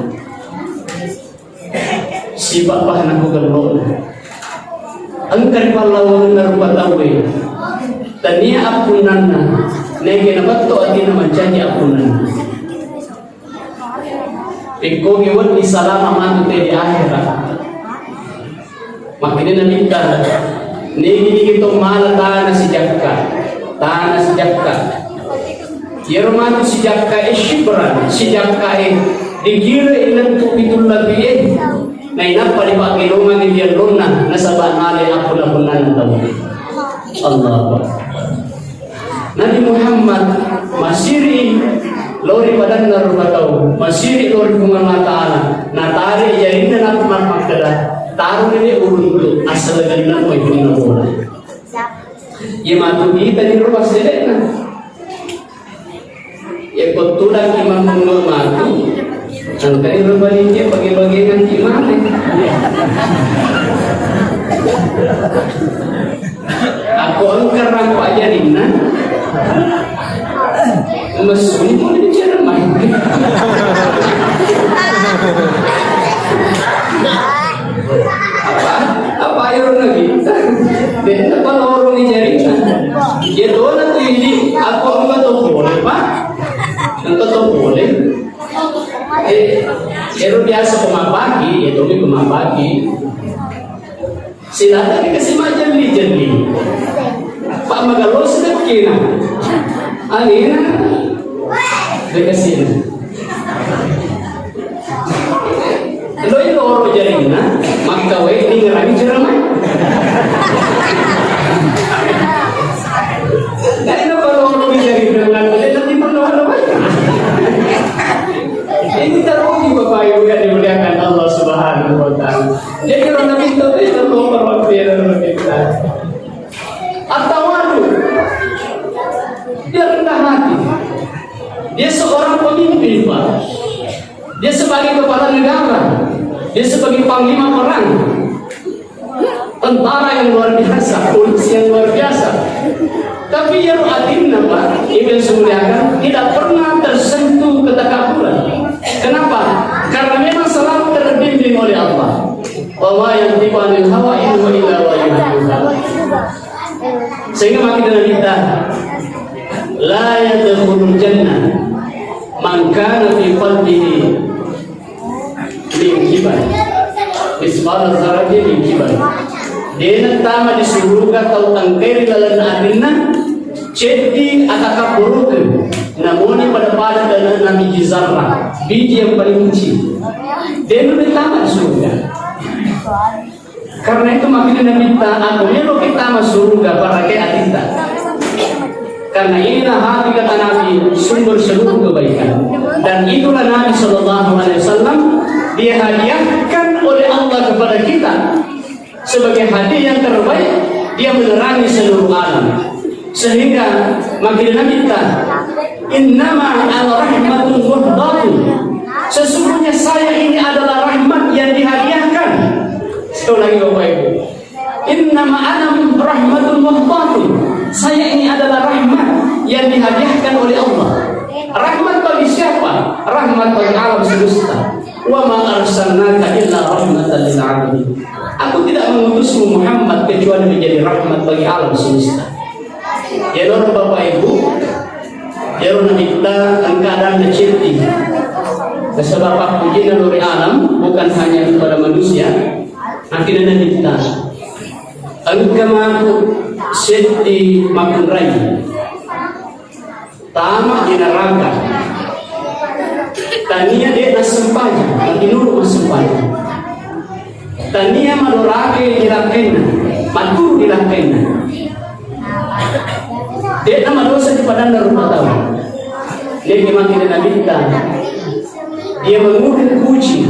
Sipa' pa nako gello'na. Engka ri pallawangenna rupa tauwe. Tania appunnanna, nege napetto atinna mancaji appunnanna. Pekkogi wedding salama matu te di akhirat. Makkedai Nabitta, nigi-nigi to mala tana sijakka, tana sijakka. Iyaro matu sijakka e, syibran, sijakka e, dikira lettu pitung lapie, nainappa dipakkelongangi ri allonna, nasaba nale appunna-punnanna tau. Allahu Akbar. Nabi Muhammad masiri lao ri padanna rupa tau, masiri lao ri Puang Allah Ta'ala, natare jarinna, nappa makkeda, "Taruni de' uruntu, asal genna moi punna bola." Iya matu kita di rumah sedekna. Iya ko tudang imam matu, angkani rupa dia bagi-bagian nanti mati. Aku engkar rampak jarinna. Mesum pun bicara main. Apa? Apa ayo lagi? Benda kalau orang ni jarinna. Dia dona tu ini. Aku engkau tu boleh, Pak. Engkau tu boleh. Eh, ero biasa pemapaki, ya, tapi pemapaki. Silakan dikasih majelli-jelli. Pak Magalo sedekina. Alina dikasih. Loi loro jarinna, makkawe ningerangi ceramah. Dari napa loro jarinna, nanti perlu apa? Ini teruji Bapak Ibu yang dimuliakan Allah Subhanahu wa Ta'ala. Jadi, orang Nabi itu, itu mau perwakilan kita. At-tawadu. Dia rendah hati. Dia seorang pemimpin, Pak. Dia sebagai kepala negara. Dia sebagai panglima perang. Tentara yang luar biasa, polisi yang luar biasa. Tapi iyaro atinna, Pak, Ibu yang saya muliakan, tidak pernah tersentuh ketakaburan. Kenapa? Karena memang selalu terbimbing oleh Allah. Wa ma yantiqu anil hawa in huwa illa wahyun yuha. Sehingga makin kita, la yadkhulul jannah man kana fi qalbihi min kibar. Misqala dzarratin min kibar. Dena tama di suruga tau tangkai ri lalenna atinna ceddi atakabburukeq. Namuni pada-pada dana biji zarrah, biji yang paling kecil. Dena tama di suruga. Karena itu makanya Nabitta, aku melo kita masuk surga para ke atinta. Karena inilah hati kata Nabi sumber seluruh kebaikan. Dan itulah Nabi Shallallahu Alaihi Wasallam dia hadiahkan oleh Allah kepada kita sebagai hadiah yang terbaik. Dia menerangi seluruh alam. Sehingga makin Nabitta, "Innama ana rahmatun muhdatun." Sesungguhnya saya ini adalah rahmat yang dihadiahkan. Sekali lagi, Bapak Ibu. Innama ana rahmatun muhdatun. Saya ini adalah rahmat yang dihadiahkan oleh Allah. Rahmat bagi siapa? Rahmat bagi alam semesta. Wa ma arsalnaka illa rahmatan lil alamin. Aku tidak mengutusmu, Muhammad, kecuali menjadi rahmat bagi alam semesta. Iyaro, Bapak Ibu, iyaro Nabitta engka adanna Ceddi. Nasaba pappujinna lao ri alam bukan hanya kepada manusia. Akhirnya Nabitta engka matu seddi makkunrai. Tama di neraka. Tania de' nassempajang, matinulu massempajang. Tania madorake di lakkainna, maturu di lakkainna. De' namadosa di padanna rupa tau. Negi maki Nabitta, dia mengurung kucing.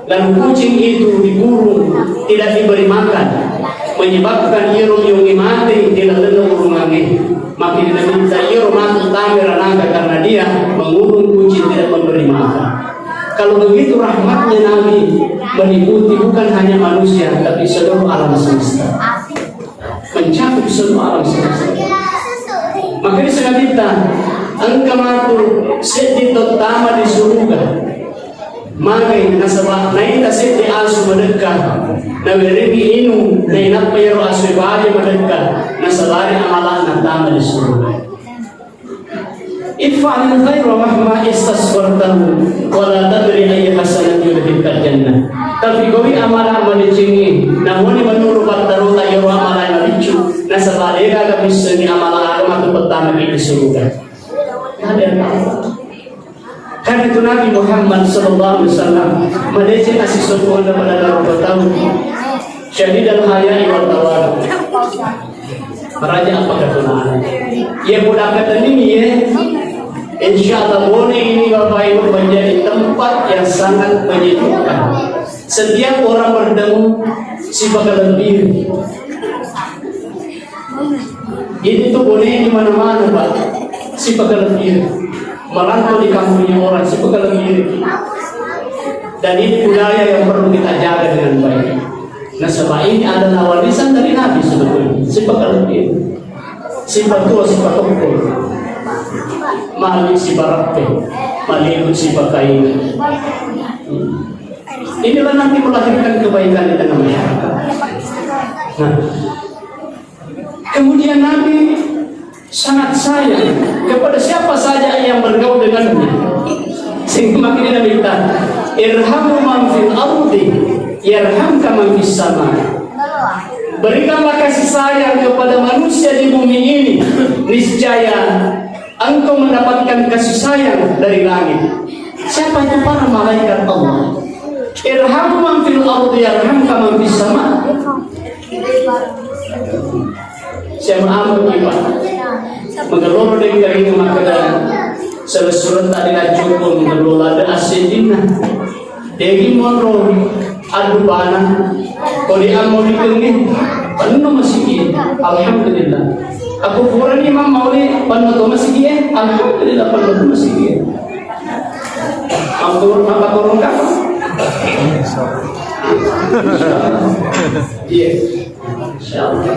Dan kucing itu dikurung, tidak diberi makan, menyebabkan iyaro yonge mate di lalenna urungangnge. Maka Nabitta iyaro matu tama ri neraka karena dia mengurung kucing, tidak memberi makan. Kalau begitu rahmatnya Nabi meliputi bukan hanya manusia, tapi seluruh alam semesta. Mencakup semua alam semesta. Makanya Nabitta, engka matu seddi tau tama di suruga. Magai nasaba naita seddi asu madekka, nawerengi inung, nainappa iyaro asu baja madekka, nasalari amala'na tama di suruga. If'alil khaira mahma istasghartahu, wa la tadri ayya hasanatin yudkhilukal jannah. Tapi gaui amala madecengi, namuni menurut pattarota iyaro amala mabiccu, nasaba degaga missengi amala aga matu pattamaki di suruga. Ada yang tahu? Karena itu Nabi Muhammad sallallahu alaihi wasallam madeceng asisongkonganna pada rupa tau. Syadidal haya'i wat tawadu. Raja apa ketunaan? Ya, mudah ketemu ya. Insya Allah, Bone ini, Bapak Ibu, menjadi tempat yang sangat menyejukkan. Setiap orang bertemu, sipakalebbirengngi. Ini tuh Bone di mana-mana, Pak. Sipakalebbirengngi. Merantau di kampungnya orang, sipakalebbirengngi. Dan ini budaya yang perlu kita jaga dengan baik. Nasaba ini adalah warisan dari Nabi sebetulnya. Sipakalebbirengngi. Sipatua, sipatokkol. Mali siparappe. Malilu sipakainga. Inilah nanti melahirkan kebaikan di tengah masyarakat. Nah, kemudian Nabi sangat sayang kepada siapa saja yang bergaul dengannya. Sehingga makanya Nabi kata, "Irhamu man fil ardi, yarhamka man fis sama." Berikanlah kasih sayang kepada manusia di bumi ini, niscaya engkau mendapatkan kasih sayang dari langit. Siapa itu? Para malaikat Allah. "Irhamu man fil ardi yarhamka man fis sama." Siapa amu kita? Mengelor dengan kering maka selessureng tadi laju pun mengelola ada asin dinna. Degi monro addu bana, ko di ammo dikengnge, penno masigi. Alhamdulillah. Aku purani mam mauli penno to masigi, eh. Alhamdulillah, penno to masigi. Ampun, apa turun kapa? Iya. Insyaallah.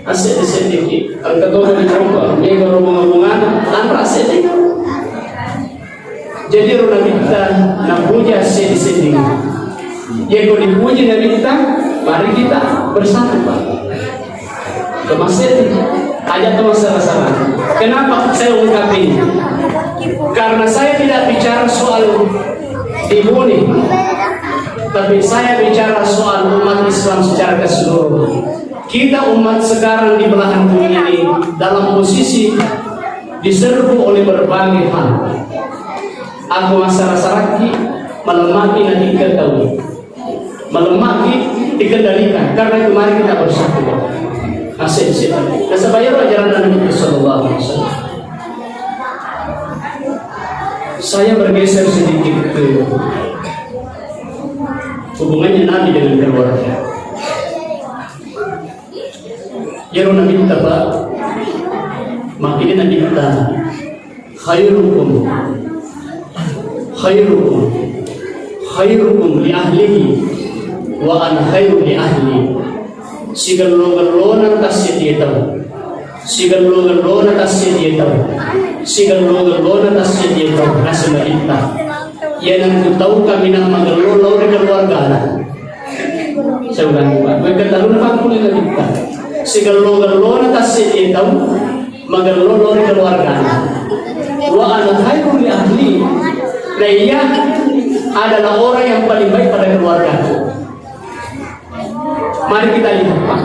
Asik di sini. Engka to di coba, ini baru bunga-bunga, anra sini. Jadi ro Nabitta napuja seddi-seddi. Yeko dipuji Nabitta, mari kita bersatu, Pak. Kemasih aja teman salah-salah. Kenapa saya ungkap ini? Karena saya tidak bicara soal di Bone, tapi saya bicara soal umat Islam secara keseluruhan. Kita umat sekarang di belahan bumi ini dalam posisi diserbu oleh berbagai hal. Aku masara-saraki, malemaki na diketahui, malemaki dikendalikan. Karena itu mari kita bersatu. Asik, sip. Nasaba iyaro ajaran Nabi sallallahu alaihi wasallam. Saya bergeser sedikit ke hubungannya Nabi dengan keluarga. Iyaro Nabitta, Pak, makkedai Nabitta, "Khairukum, Khairukum, khairukum li ahlihi, wa ana khairu li ahli. Sigello-gellona tasseddi tau. Sigello-gellona tasseddi tau. Sigello-gellona tasseddi tau. Naseng Nabitta. Iyanatu tau kaminang magello lao ri keluargana. Saya ulangi, Pak. Wekka talunna pakkule Nabitta. Sigello-gellona tasseddi tau. Magello lao ri keluargana. Wa ana khairu li ahli. Dan ia adalah orang yang paling baik pada keluarga. Mari kita lihat, Pak.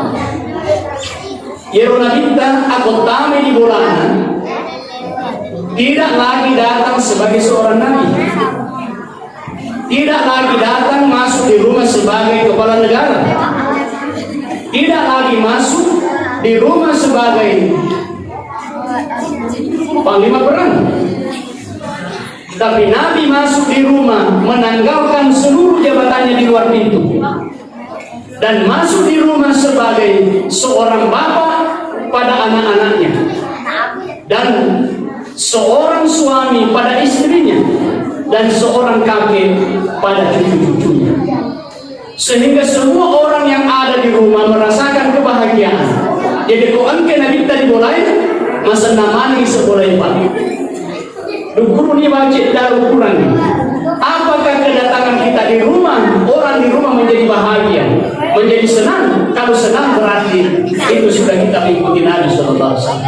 Yero Nabitta akko tamai di bolana, tidak lagi datang sebagai seorang nabi. Tidak lagi datang masuk di rumah sebagai kepala negara. Tidak lagi masuk di rumah sebagai panglima perang. Tapi Nabi masuk di rumah menanggalkan seluruh jabatannya di luar pintu. Dan masuk di rumah sebagai seorang bapak pada anak-anaknya. Dan seorang suami pada istrinya, dan seorang kakek pada cucu-cucunya. Sehingga semua orang yang ada di rumah merasakan kebahagiaan. Jadi, ko engka Nabitta di bolae, masenna maneng ise bolae, Pak. Dukuruni bace daru kurang. Apakah kedatangan kita di rumah, orang di rumah menjadi bahagia, menjadi senang? Kalau senang, berarti itu sudah kita mengikuti Nabi sallallahu alaihi wasallam.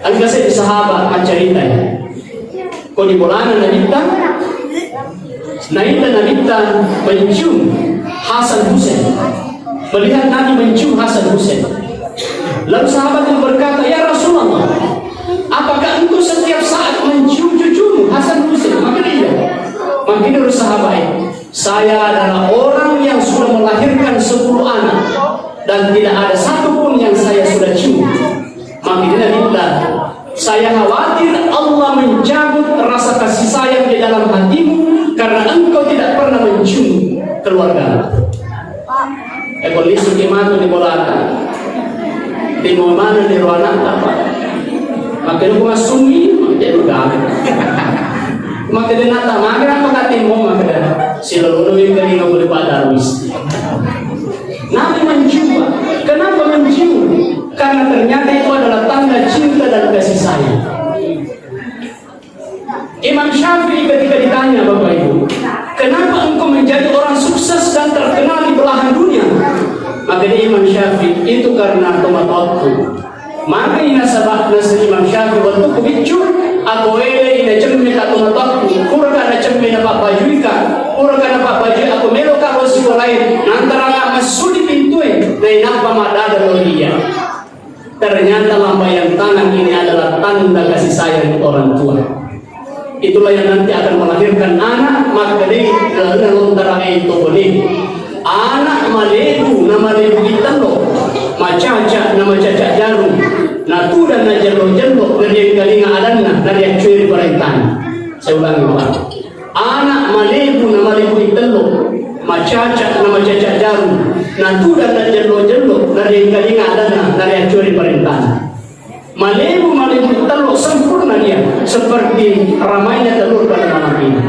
Engka seddi sahabat maccarita, ya. Ko di bolana Nabitta, naita Nabitta mencium Hasan Husain. Melihat Nabi mencium Hasan Husain. Lalu sahabat yang berkata, "Ya Rasulullah, apakah engkau setiap saat mencium cucumu Hasan Husain?" Maka dia, maka dia sahabat, "Saya adalah orang yang sudah melahirkan sepuluh anak dan tidak ada satu pun yang saya sudah cium." Makanya kita, "Saya khawatir Allah mencabut rasa kasih sayang di dalam hatimu karena engkau tidak pernah mencium keluarga." Eh, polisi ke matu di bolata. Di mana di ruangan apa? Makanya aku masumi, makanya udah. Makanya nata, makanya apa kata mau, makanya selalu nunggu kali nggak boleh pada wis. Nabi mencium, Pak. Kenapa mencium? Karena ternyata itu adalah tanda cinta dan kasih sayang. Imam Syafi'i ketika ditanya, Bapak Ibu, "Kenapa engkau menjadi orang sukses dan terkenal di belahan dunia?" Maka dia Imam Syafi'i, "Itu karena tomatoakku." Maka ina sabak nasi Imam Syafi'i, "Waktu ku biccu, aku ele ina cemme ka tomatoakku, kurka na cemme na pak bajui ka, kurka na pak bajui aku melo ka lo sikolai, nantara masudi pintue, na inappa madada lo dia." Ternyata lambaian tangan ini adalah tanda kasih sayang orang tua. Itulah yang nanti akan melahirkan anak, maka dari dalam lontar itu boleh. Anak malebu, na malebu itello, macaca, na macaca jarum, na tuda na jello-jello, na dia kalinga adanna, na dia cueri parentana. Saya ulangi, Pak. Anak malebu na malebu itello, macaca na macaca jarum, na tuda na jello-jello, na riengkalinga adanna, na riaccori parentana. Malebu malebu itello sempurna dia, seperti ramainya telur pada malam ini.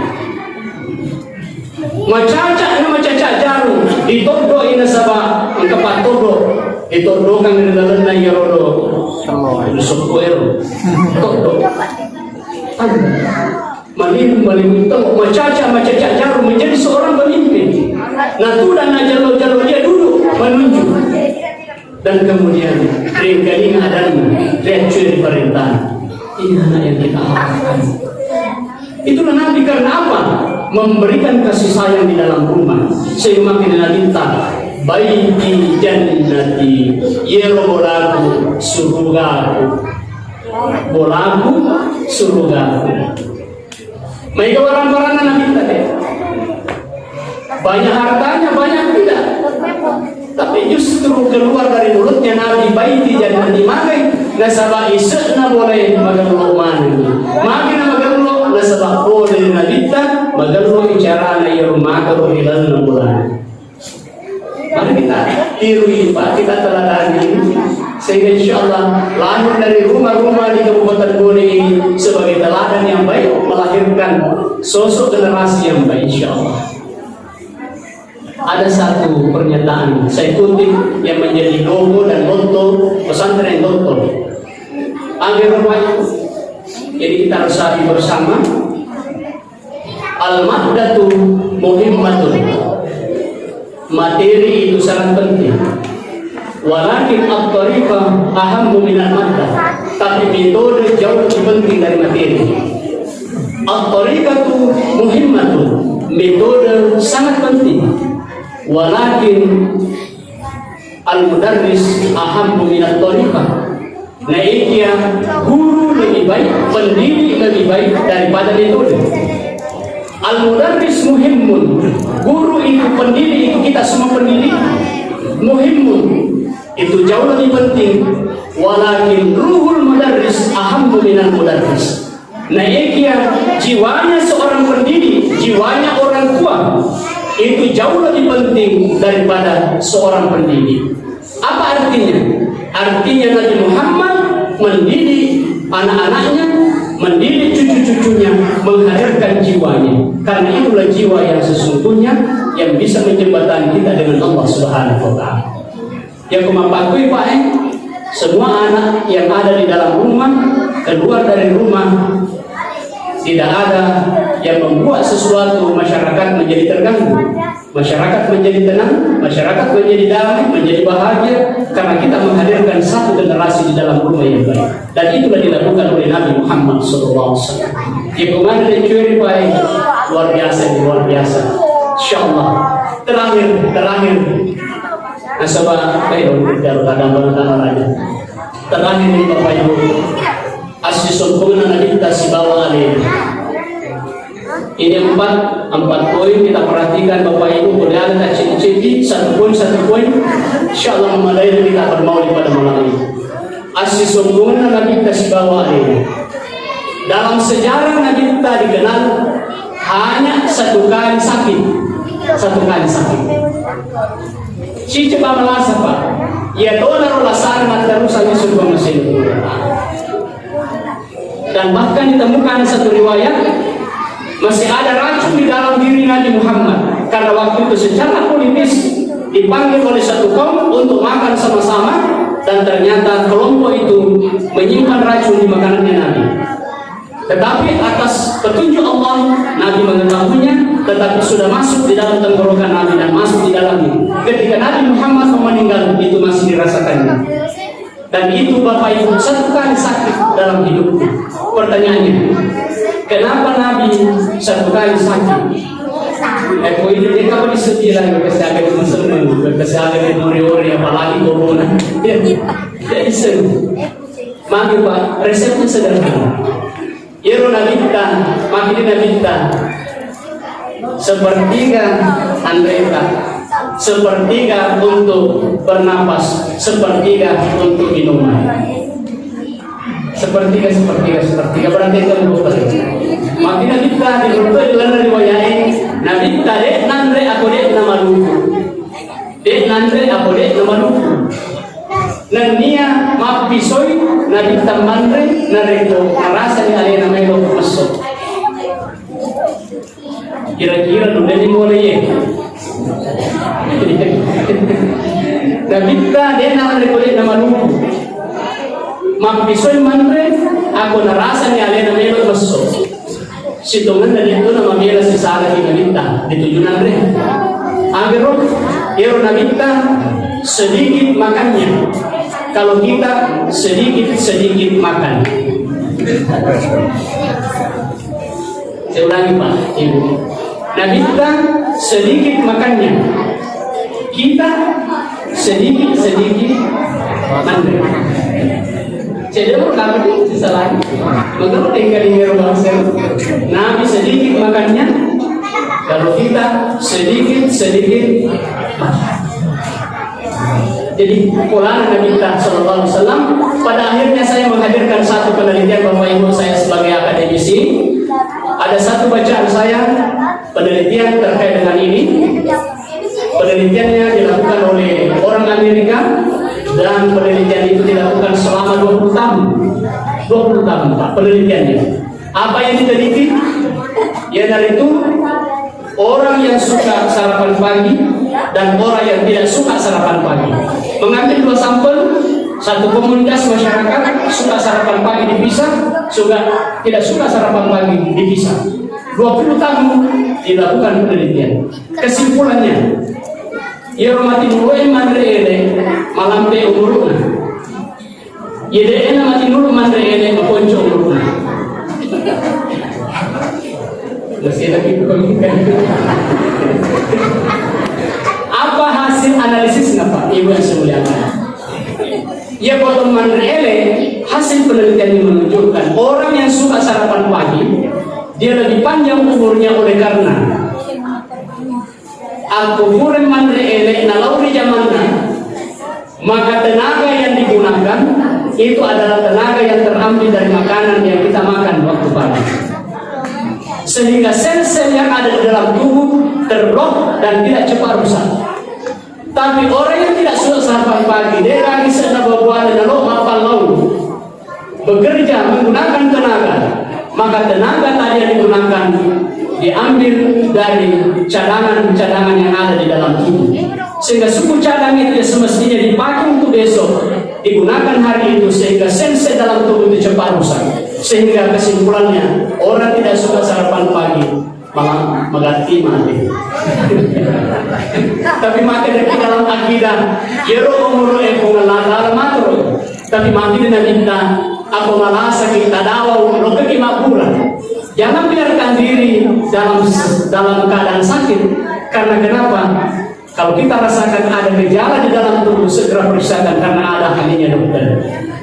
Macaca na macaca jarum, ditoddo ina saba engka patoddo, ditoddokan ri lalenna iyaro do. Tello. Sokko ero. Toddo. Aduh. Malimu, malimu tau, macaca, macaca jarum menjadi seorang pemimpin. Nah, tuda na jalo-jalo dia duduk menunjuk. Dan kemudian, ringkalinga adanna, riaccui ri parentana. Ini anak yang kita harapkan. Itulah Nabi karena apa? Memberikan kasih sayang di dalam rumah. Sehingga makanya Nabi ta, "Baiti jannati, yero bolaku surugaku." Bolaku surugaku. Maega warang-waranna Nabitta de. Banyak hartanya, banyak tidak. Tapi justru keluar dari mulutnya Nabi, "Baiti jannati." Magai nasaba ise'na bolae magello maneng. Magi na magello nasaba pole Nabitta magello bicarana iyaro magello ri lalenna bolae. Mari kita tiru ini, Pak, kita teladani. Sehingga insya Allah lahir dari rumah-rumah di Kabupaten Bone ini sebagai teladan yang baik, melahirkan sosok generasi yang baik, insya Allah. Ada satu pernyataan saya kutip yang menjadi logo dan motto pesantren Gontor. Agar rumah, jadi kita resapi bersama. Al-maddatu muhimmatun. Materi itu sangat penting. Walakin at-tariqah ahammu minal maddah. Tapi metode jauh lebih penting dari materi. At-tariqatu muhimmatun. Metode sangat penting. Walakin al-mudarris ahammu minat tariqah. Naekia guru lebih baik, pendidik lebih baik daripada metode. Al-mudarris muhimmun. Guru itu, pendidik itu, kita semua pendidik. Muhimmun. Itu jauh lebih penting. Walakin ruhul mudarris ahammu minal mudarris. Naekia jiwanya seorang pendidik, jiwanya orang tua, itu jauh lebih penting daripada seorang pendidik. Apa artinya? Artinya Nabi Muhammad mendidik anak-anaknya, mendidik cucu-cucunya, menghadirkan jiwanya. Karena itulah jiwa yang sesungguhnya yang bisa menjembatani kita dengan Allah Subhanahu wa Ta'ala. Ya, ku mappakkui, Pak, eh, semua anak yang ada di dalam rumah, keluar dari rumah, tidak ada yang membuat sesuatu masyarakat menjadi terganggu. Masyarakat menjadi tenang, masyarakat menjadi damai, menjadi bahagia karena kita menghadirkan satu generasi di dalam rumah yang baik. Dan itulah dilakukan oleh Nabi Muhammad sallallahu alaihi wasallam. Ya, kemana dia curi, Pak, eh? Luar biasa ini, luar biasa. Insya Allah. Terakhir, terakhir. Nasaba, eh, dong, biar kadang benar aja. Terakhir ini, Bapak Ibu, assisompungna Nabitta sibawa alena. Ini empat, empat poin kita perhatikan, Bapak Ibu, kemudian kita cicil satu poin, satu poin. Insya Allah memadai kita bermaulid pada malam ini. Assisompungna Nabitta sibawa alena. Dalam sejarah Nabitta dikenal hanya satu kali sakit. Satu kali sakit. Cicil malasa, Pak. Iya tona ro lasana terus aja suruh masih. Dan bahkan ditemukan satu riwayat, masih ada racun di dalam diri Nabi Muhammad. Karena waktu itu secara politis dipanggil oleh satu kaum untuk makan sama-sama, dan ternyata kelompok itu menyimpan racun di makanannya Nabi. Tetapi atas petunjuk Allah, Nabi mengetahuinya, tetapi sudah masuk di dalam tenggorokan Nabi dan masuk di dalamnya. Ketika Nabi Muhammad mau meninggal, itu masih dirasakannya. Dan itu, Bapak Ibu, satu kali sakit dalam hidupnya. Pertanyaannya, kenapa Nabi satu kali sakit? Eh, poin ini kapan disedia lagi? Kesehatan itu seneng, kesehatan itu ori-ori, apalagi corona. Ya, ya, iseng. Maka, Pak, resepnya sederhana. Iyaro Nabitta, makkedai Nabitta, sepertiga anreta, sepertiga untuk bernapas, sepertiga untuk minuman. Sepertiga, sepertiga, sepertiga, berarti itu dua kali. Makkedai Nabitta, di dalam riwayat, Nabitta de' nanre ako de' namaluku. De' nanre ako de' namaluku. Nennia mappisoi Nabitta manre narekko narasani alena melo messo. Kira-kira dudani mulai ye. Nabitta de' nanre ko de' namaluku. Mappisoi manre ako narasani alena melo messo. Sitongenna ritu namabela sisala ki Nabitta, dituju nanre. Agaro, ero Nabitta sedikit makannya. Kalau kita sedikit-sedikit makan. Saya ulangi, Pak, Ibu. Nabitta sedikit makannya. Kita sedikit-sedikit manre. Jadi, apa kamu itu sisala? Menurut tinggal di rumah saya, Nabi sedikit makannya, kalau kita sedikit-sedikit makan. Jadi, polana Nabitta sallallahu alaihi wasallam. Pada akhirnya saya menghadirkan satu penelitian, Bapak Ibu, saya sebagai akademisi. Ada satu bacaan saya, penelitian terkait dengan ini. Penelitiannya dilakukan oleh orang Amerika. Dan penelitian itu dilakukan selama dua puluh tahun. Dua puluh tahun, Pak, penelitiannya. Apa yang diteliti? Iyanaritu orang yang suka sarapan pagi dan orang yang tidak suka sarapan pagi. Mengambil dua sampel, satu komunitas masyarakat suka sarapan pagi dipisah, suka, tidak suka sarapan pagi dipisah. Dua puluh tahun dilakukan penelitian. Kesimpulannya, iyaro matinuru'e manre ele, malampe umuru'na. Iya de'na matinuru manre ele, maponco umuru'na. Masih lagi. Apa hasil analisisnya, Pak? Ibu yang saya muliakan. Ya, potong manre ele, hasil penelitiannya menunjukkan orang yang suka sarapan pagi, dia lebih panjang umurnya oleh karena Akkubureng manre ele nalau ri jamanna, maka tenaga yang digunakan itu adalah tenaga yang terambil dari makanan yang kita makan waktu pagi. Sehingga sel-sel yang ada di dalam tubuh terblok dan tidak cepat rusak. Tapi orang yang tidak suka sarapan pagi, de lagi sedda babuana nalo mappallau. Bekerja menggunakan tenaga, maka tenaga tadi yang digunakan diambil dari cadangan-cadangan yang ada di dalam tubuh. Sehingga suku cadang itu yang semestinya dipakai untuk besok, digunakan hari itu sehingga sel-sel dalam tubuh itu cepat rusak. Sehingga kesimpulannya, orang tidak suka sarapan pagi, malah magatti mati. Tapi mati dari dalam akidah, jero umur e Puang Allah Ta'ala maturu. Tapi mati dengan kita, apa malasaki tadawa, lokeki mabbura. Jangan biarkan diri dalam dalam keadaan sakit. Karena kenapa? Kalau kita rasakan ada gejala di dalam tubuh, segera periksakan karena ada ahlinya dokter.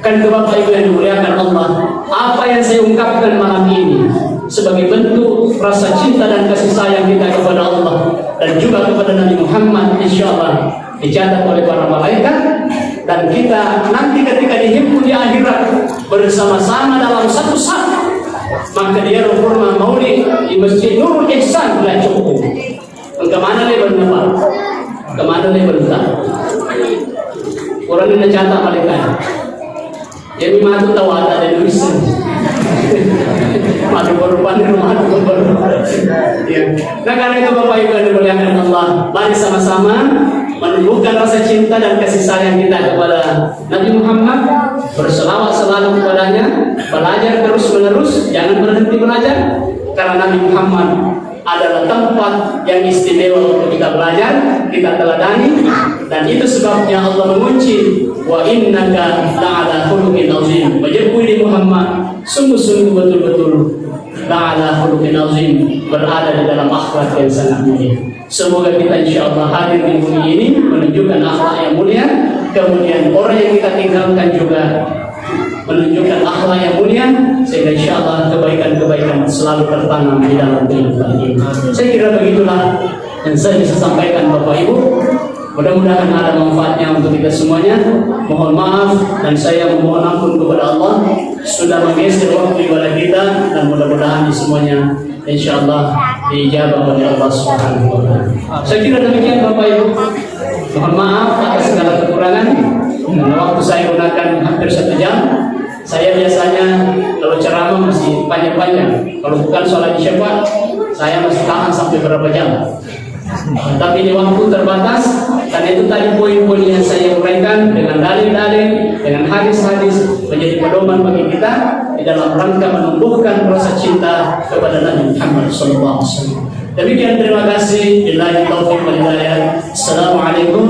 Kan itu Bapak Ibu yang dimuliakan Allah, apa yang saya ungkapkan malam ini sebagai bentuk rasa cinta dan kasih sayang kita kepada Allah dan juga kepada Nabi Muhammad, insya Allah dicatat oleh para malaikat dan kita nanti ketika dihimpun di akhirat bersama-sama dalam satu saf, maka dia rumah maulid di Masjid Nurul Ihsan, Belacoku. Engka mana lebenna, Pak? Engka mana lebenna? Orang ini catat mereka. Jadi matu tawata dan bisa. Matu baru panen, matu baru. Ya. Nah, karena itu Bapak Ibu yang dimuliakan Allah, mari sama-sama menumbuhkan rasa cinta dan kasih sayang kita kepada Nabi Muhammad, berselawat selalu kepadanya, belajar terus menerus, jangan berhenti belajar, karena Nabi Muhammad adalah tempat yang istimewa untuk kita belajar, kita teladani, dan itu sebabnya Allah mengunci, "Wa innaka la'ala khuluqin azim." Menyebut di Muhammad, sungguh-sungguh betul-betul la'ala khuluqin azim, berada di dalam akhlak yang sangat mulia. Semoga kita insya Allah hadir di bumi ini menunjukkan akhlak yang mulia, kemudian orang yang kita tinggalkan juga menunjukkan akhlak yang mulia, sehingga insya Allah kebaikan-kebaikan selalu tertanam di dalam kehidupan ini. Saya kira begitulah yang saya bisa sampaikan, Bapak Ibu. Mudah-mudahan ada manfaatnya untuk kita semuanya. Mohon maaf dan saya memohon ampun kepada Allah sudah menggeser waktu ibadah kita, dan mudah-mudahan di semuanya insya Allah diijabah oleh Allah Subhanahu wa Ta'ala. Saya kira demikian, Bapak Ibu. Mohon maaf atas segala kekurangan. Karena waktu saya gunakan hampir satu jam. Saya biasanya kalau ceramah masih panjang-panjang. Kalau bukan sholat isya, Pak, saya masih tahan sampai berapa jam. Tapi ini waktu terbatas, karena itu tadi poin-poin yang saya uraikan dengan dalil-dalil, dengan hadis-hadis, menjadi pedoman bagi kita di dalam rangka menumbuhkan rasa cinta kepada Nabi Muhammad sallallahu alaihi wasallam. Demikian, terima kasih. Billahi taufiq wal hidayah. Assalamualaikum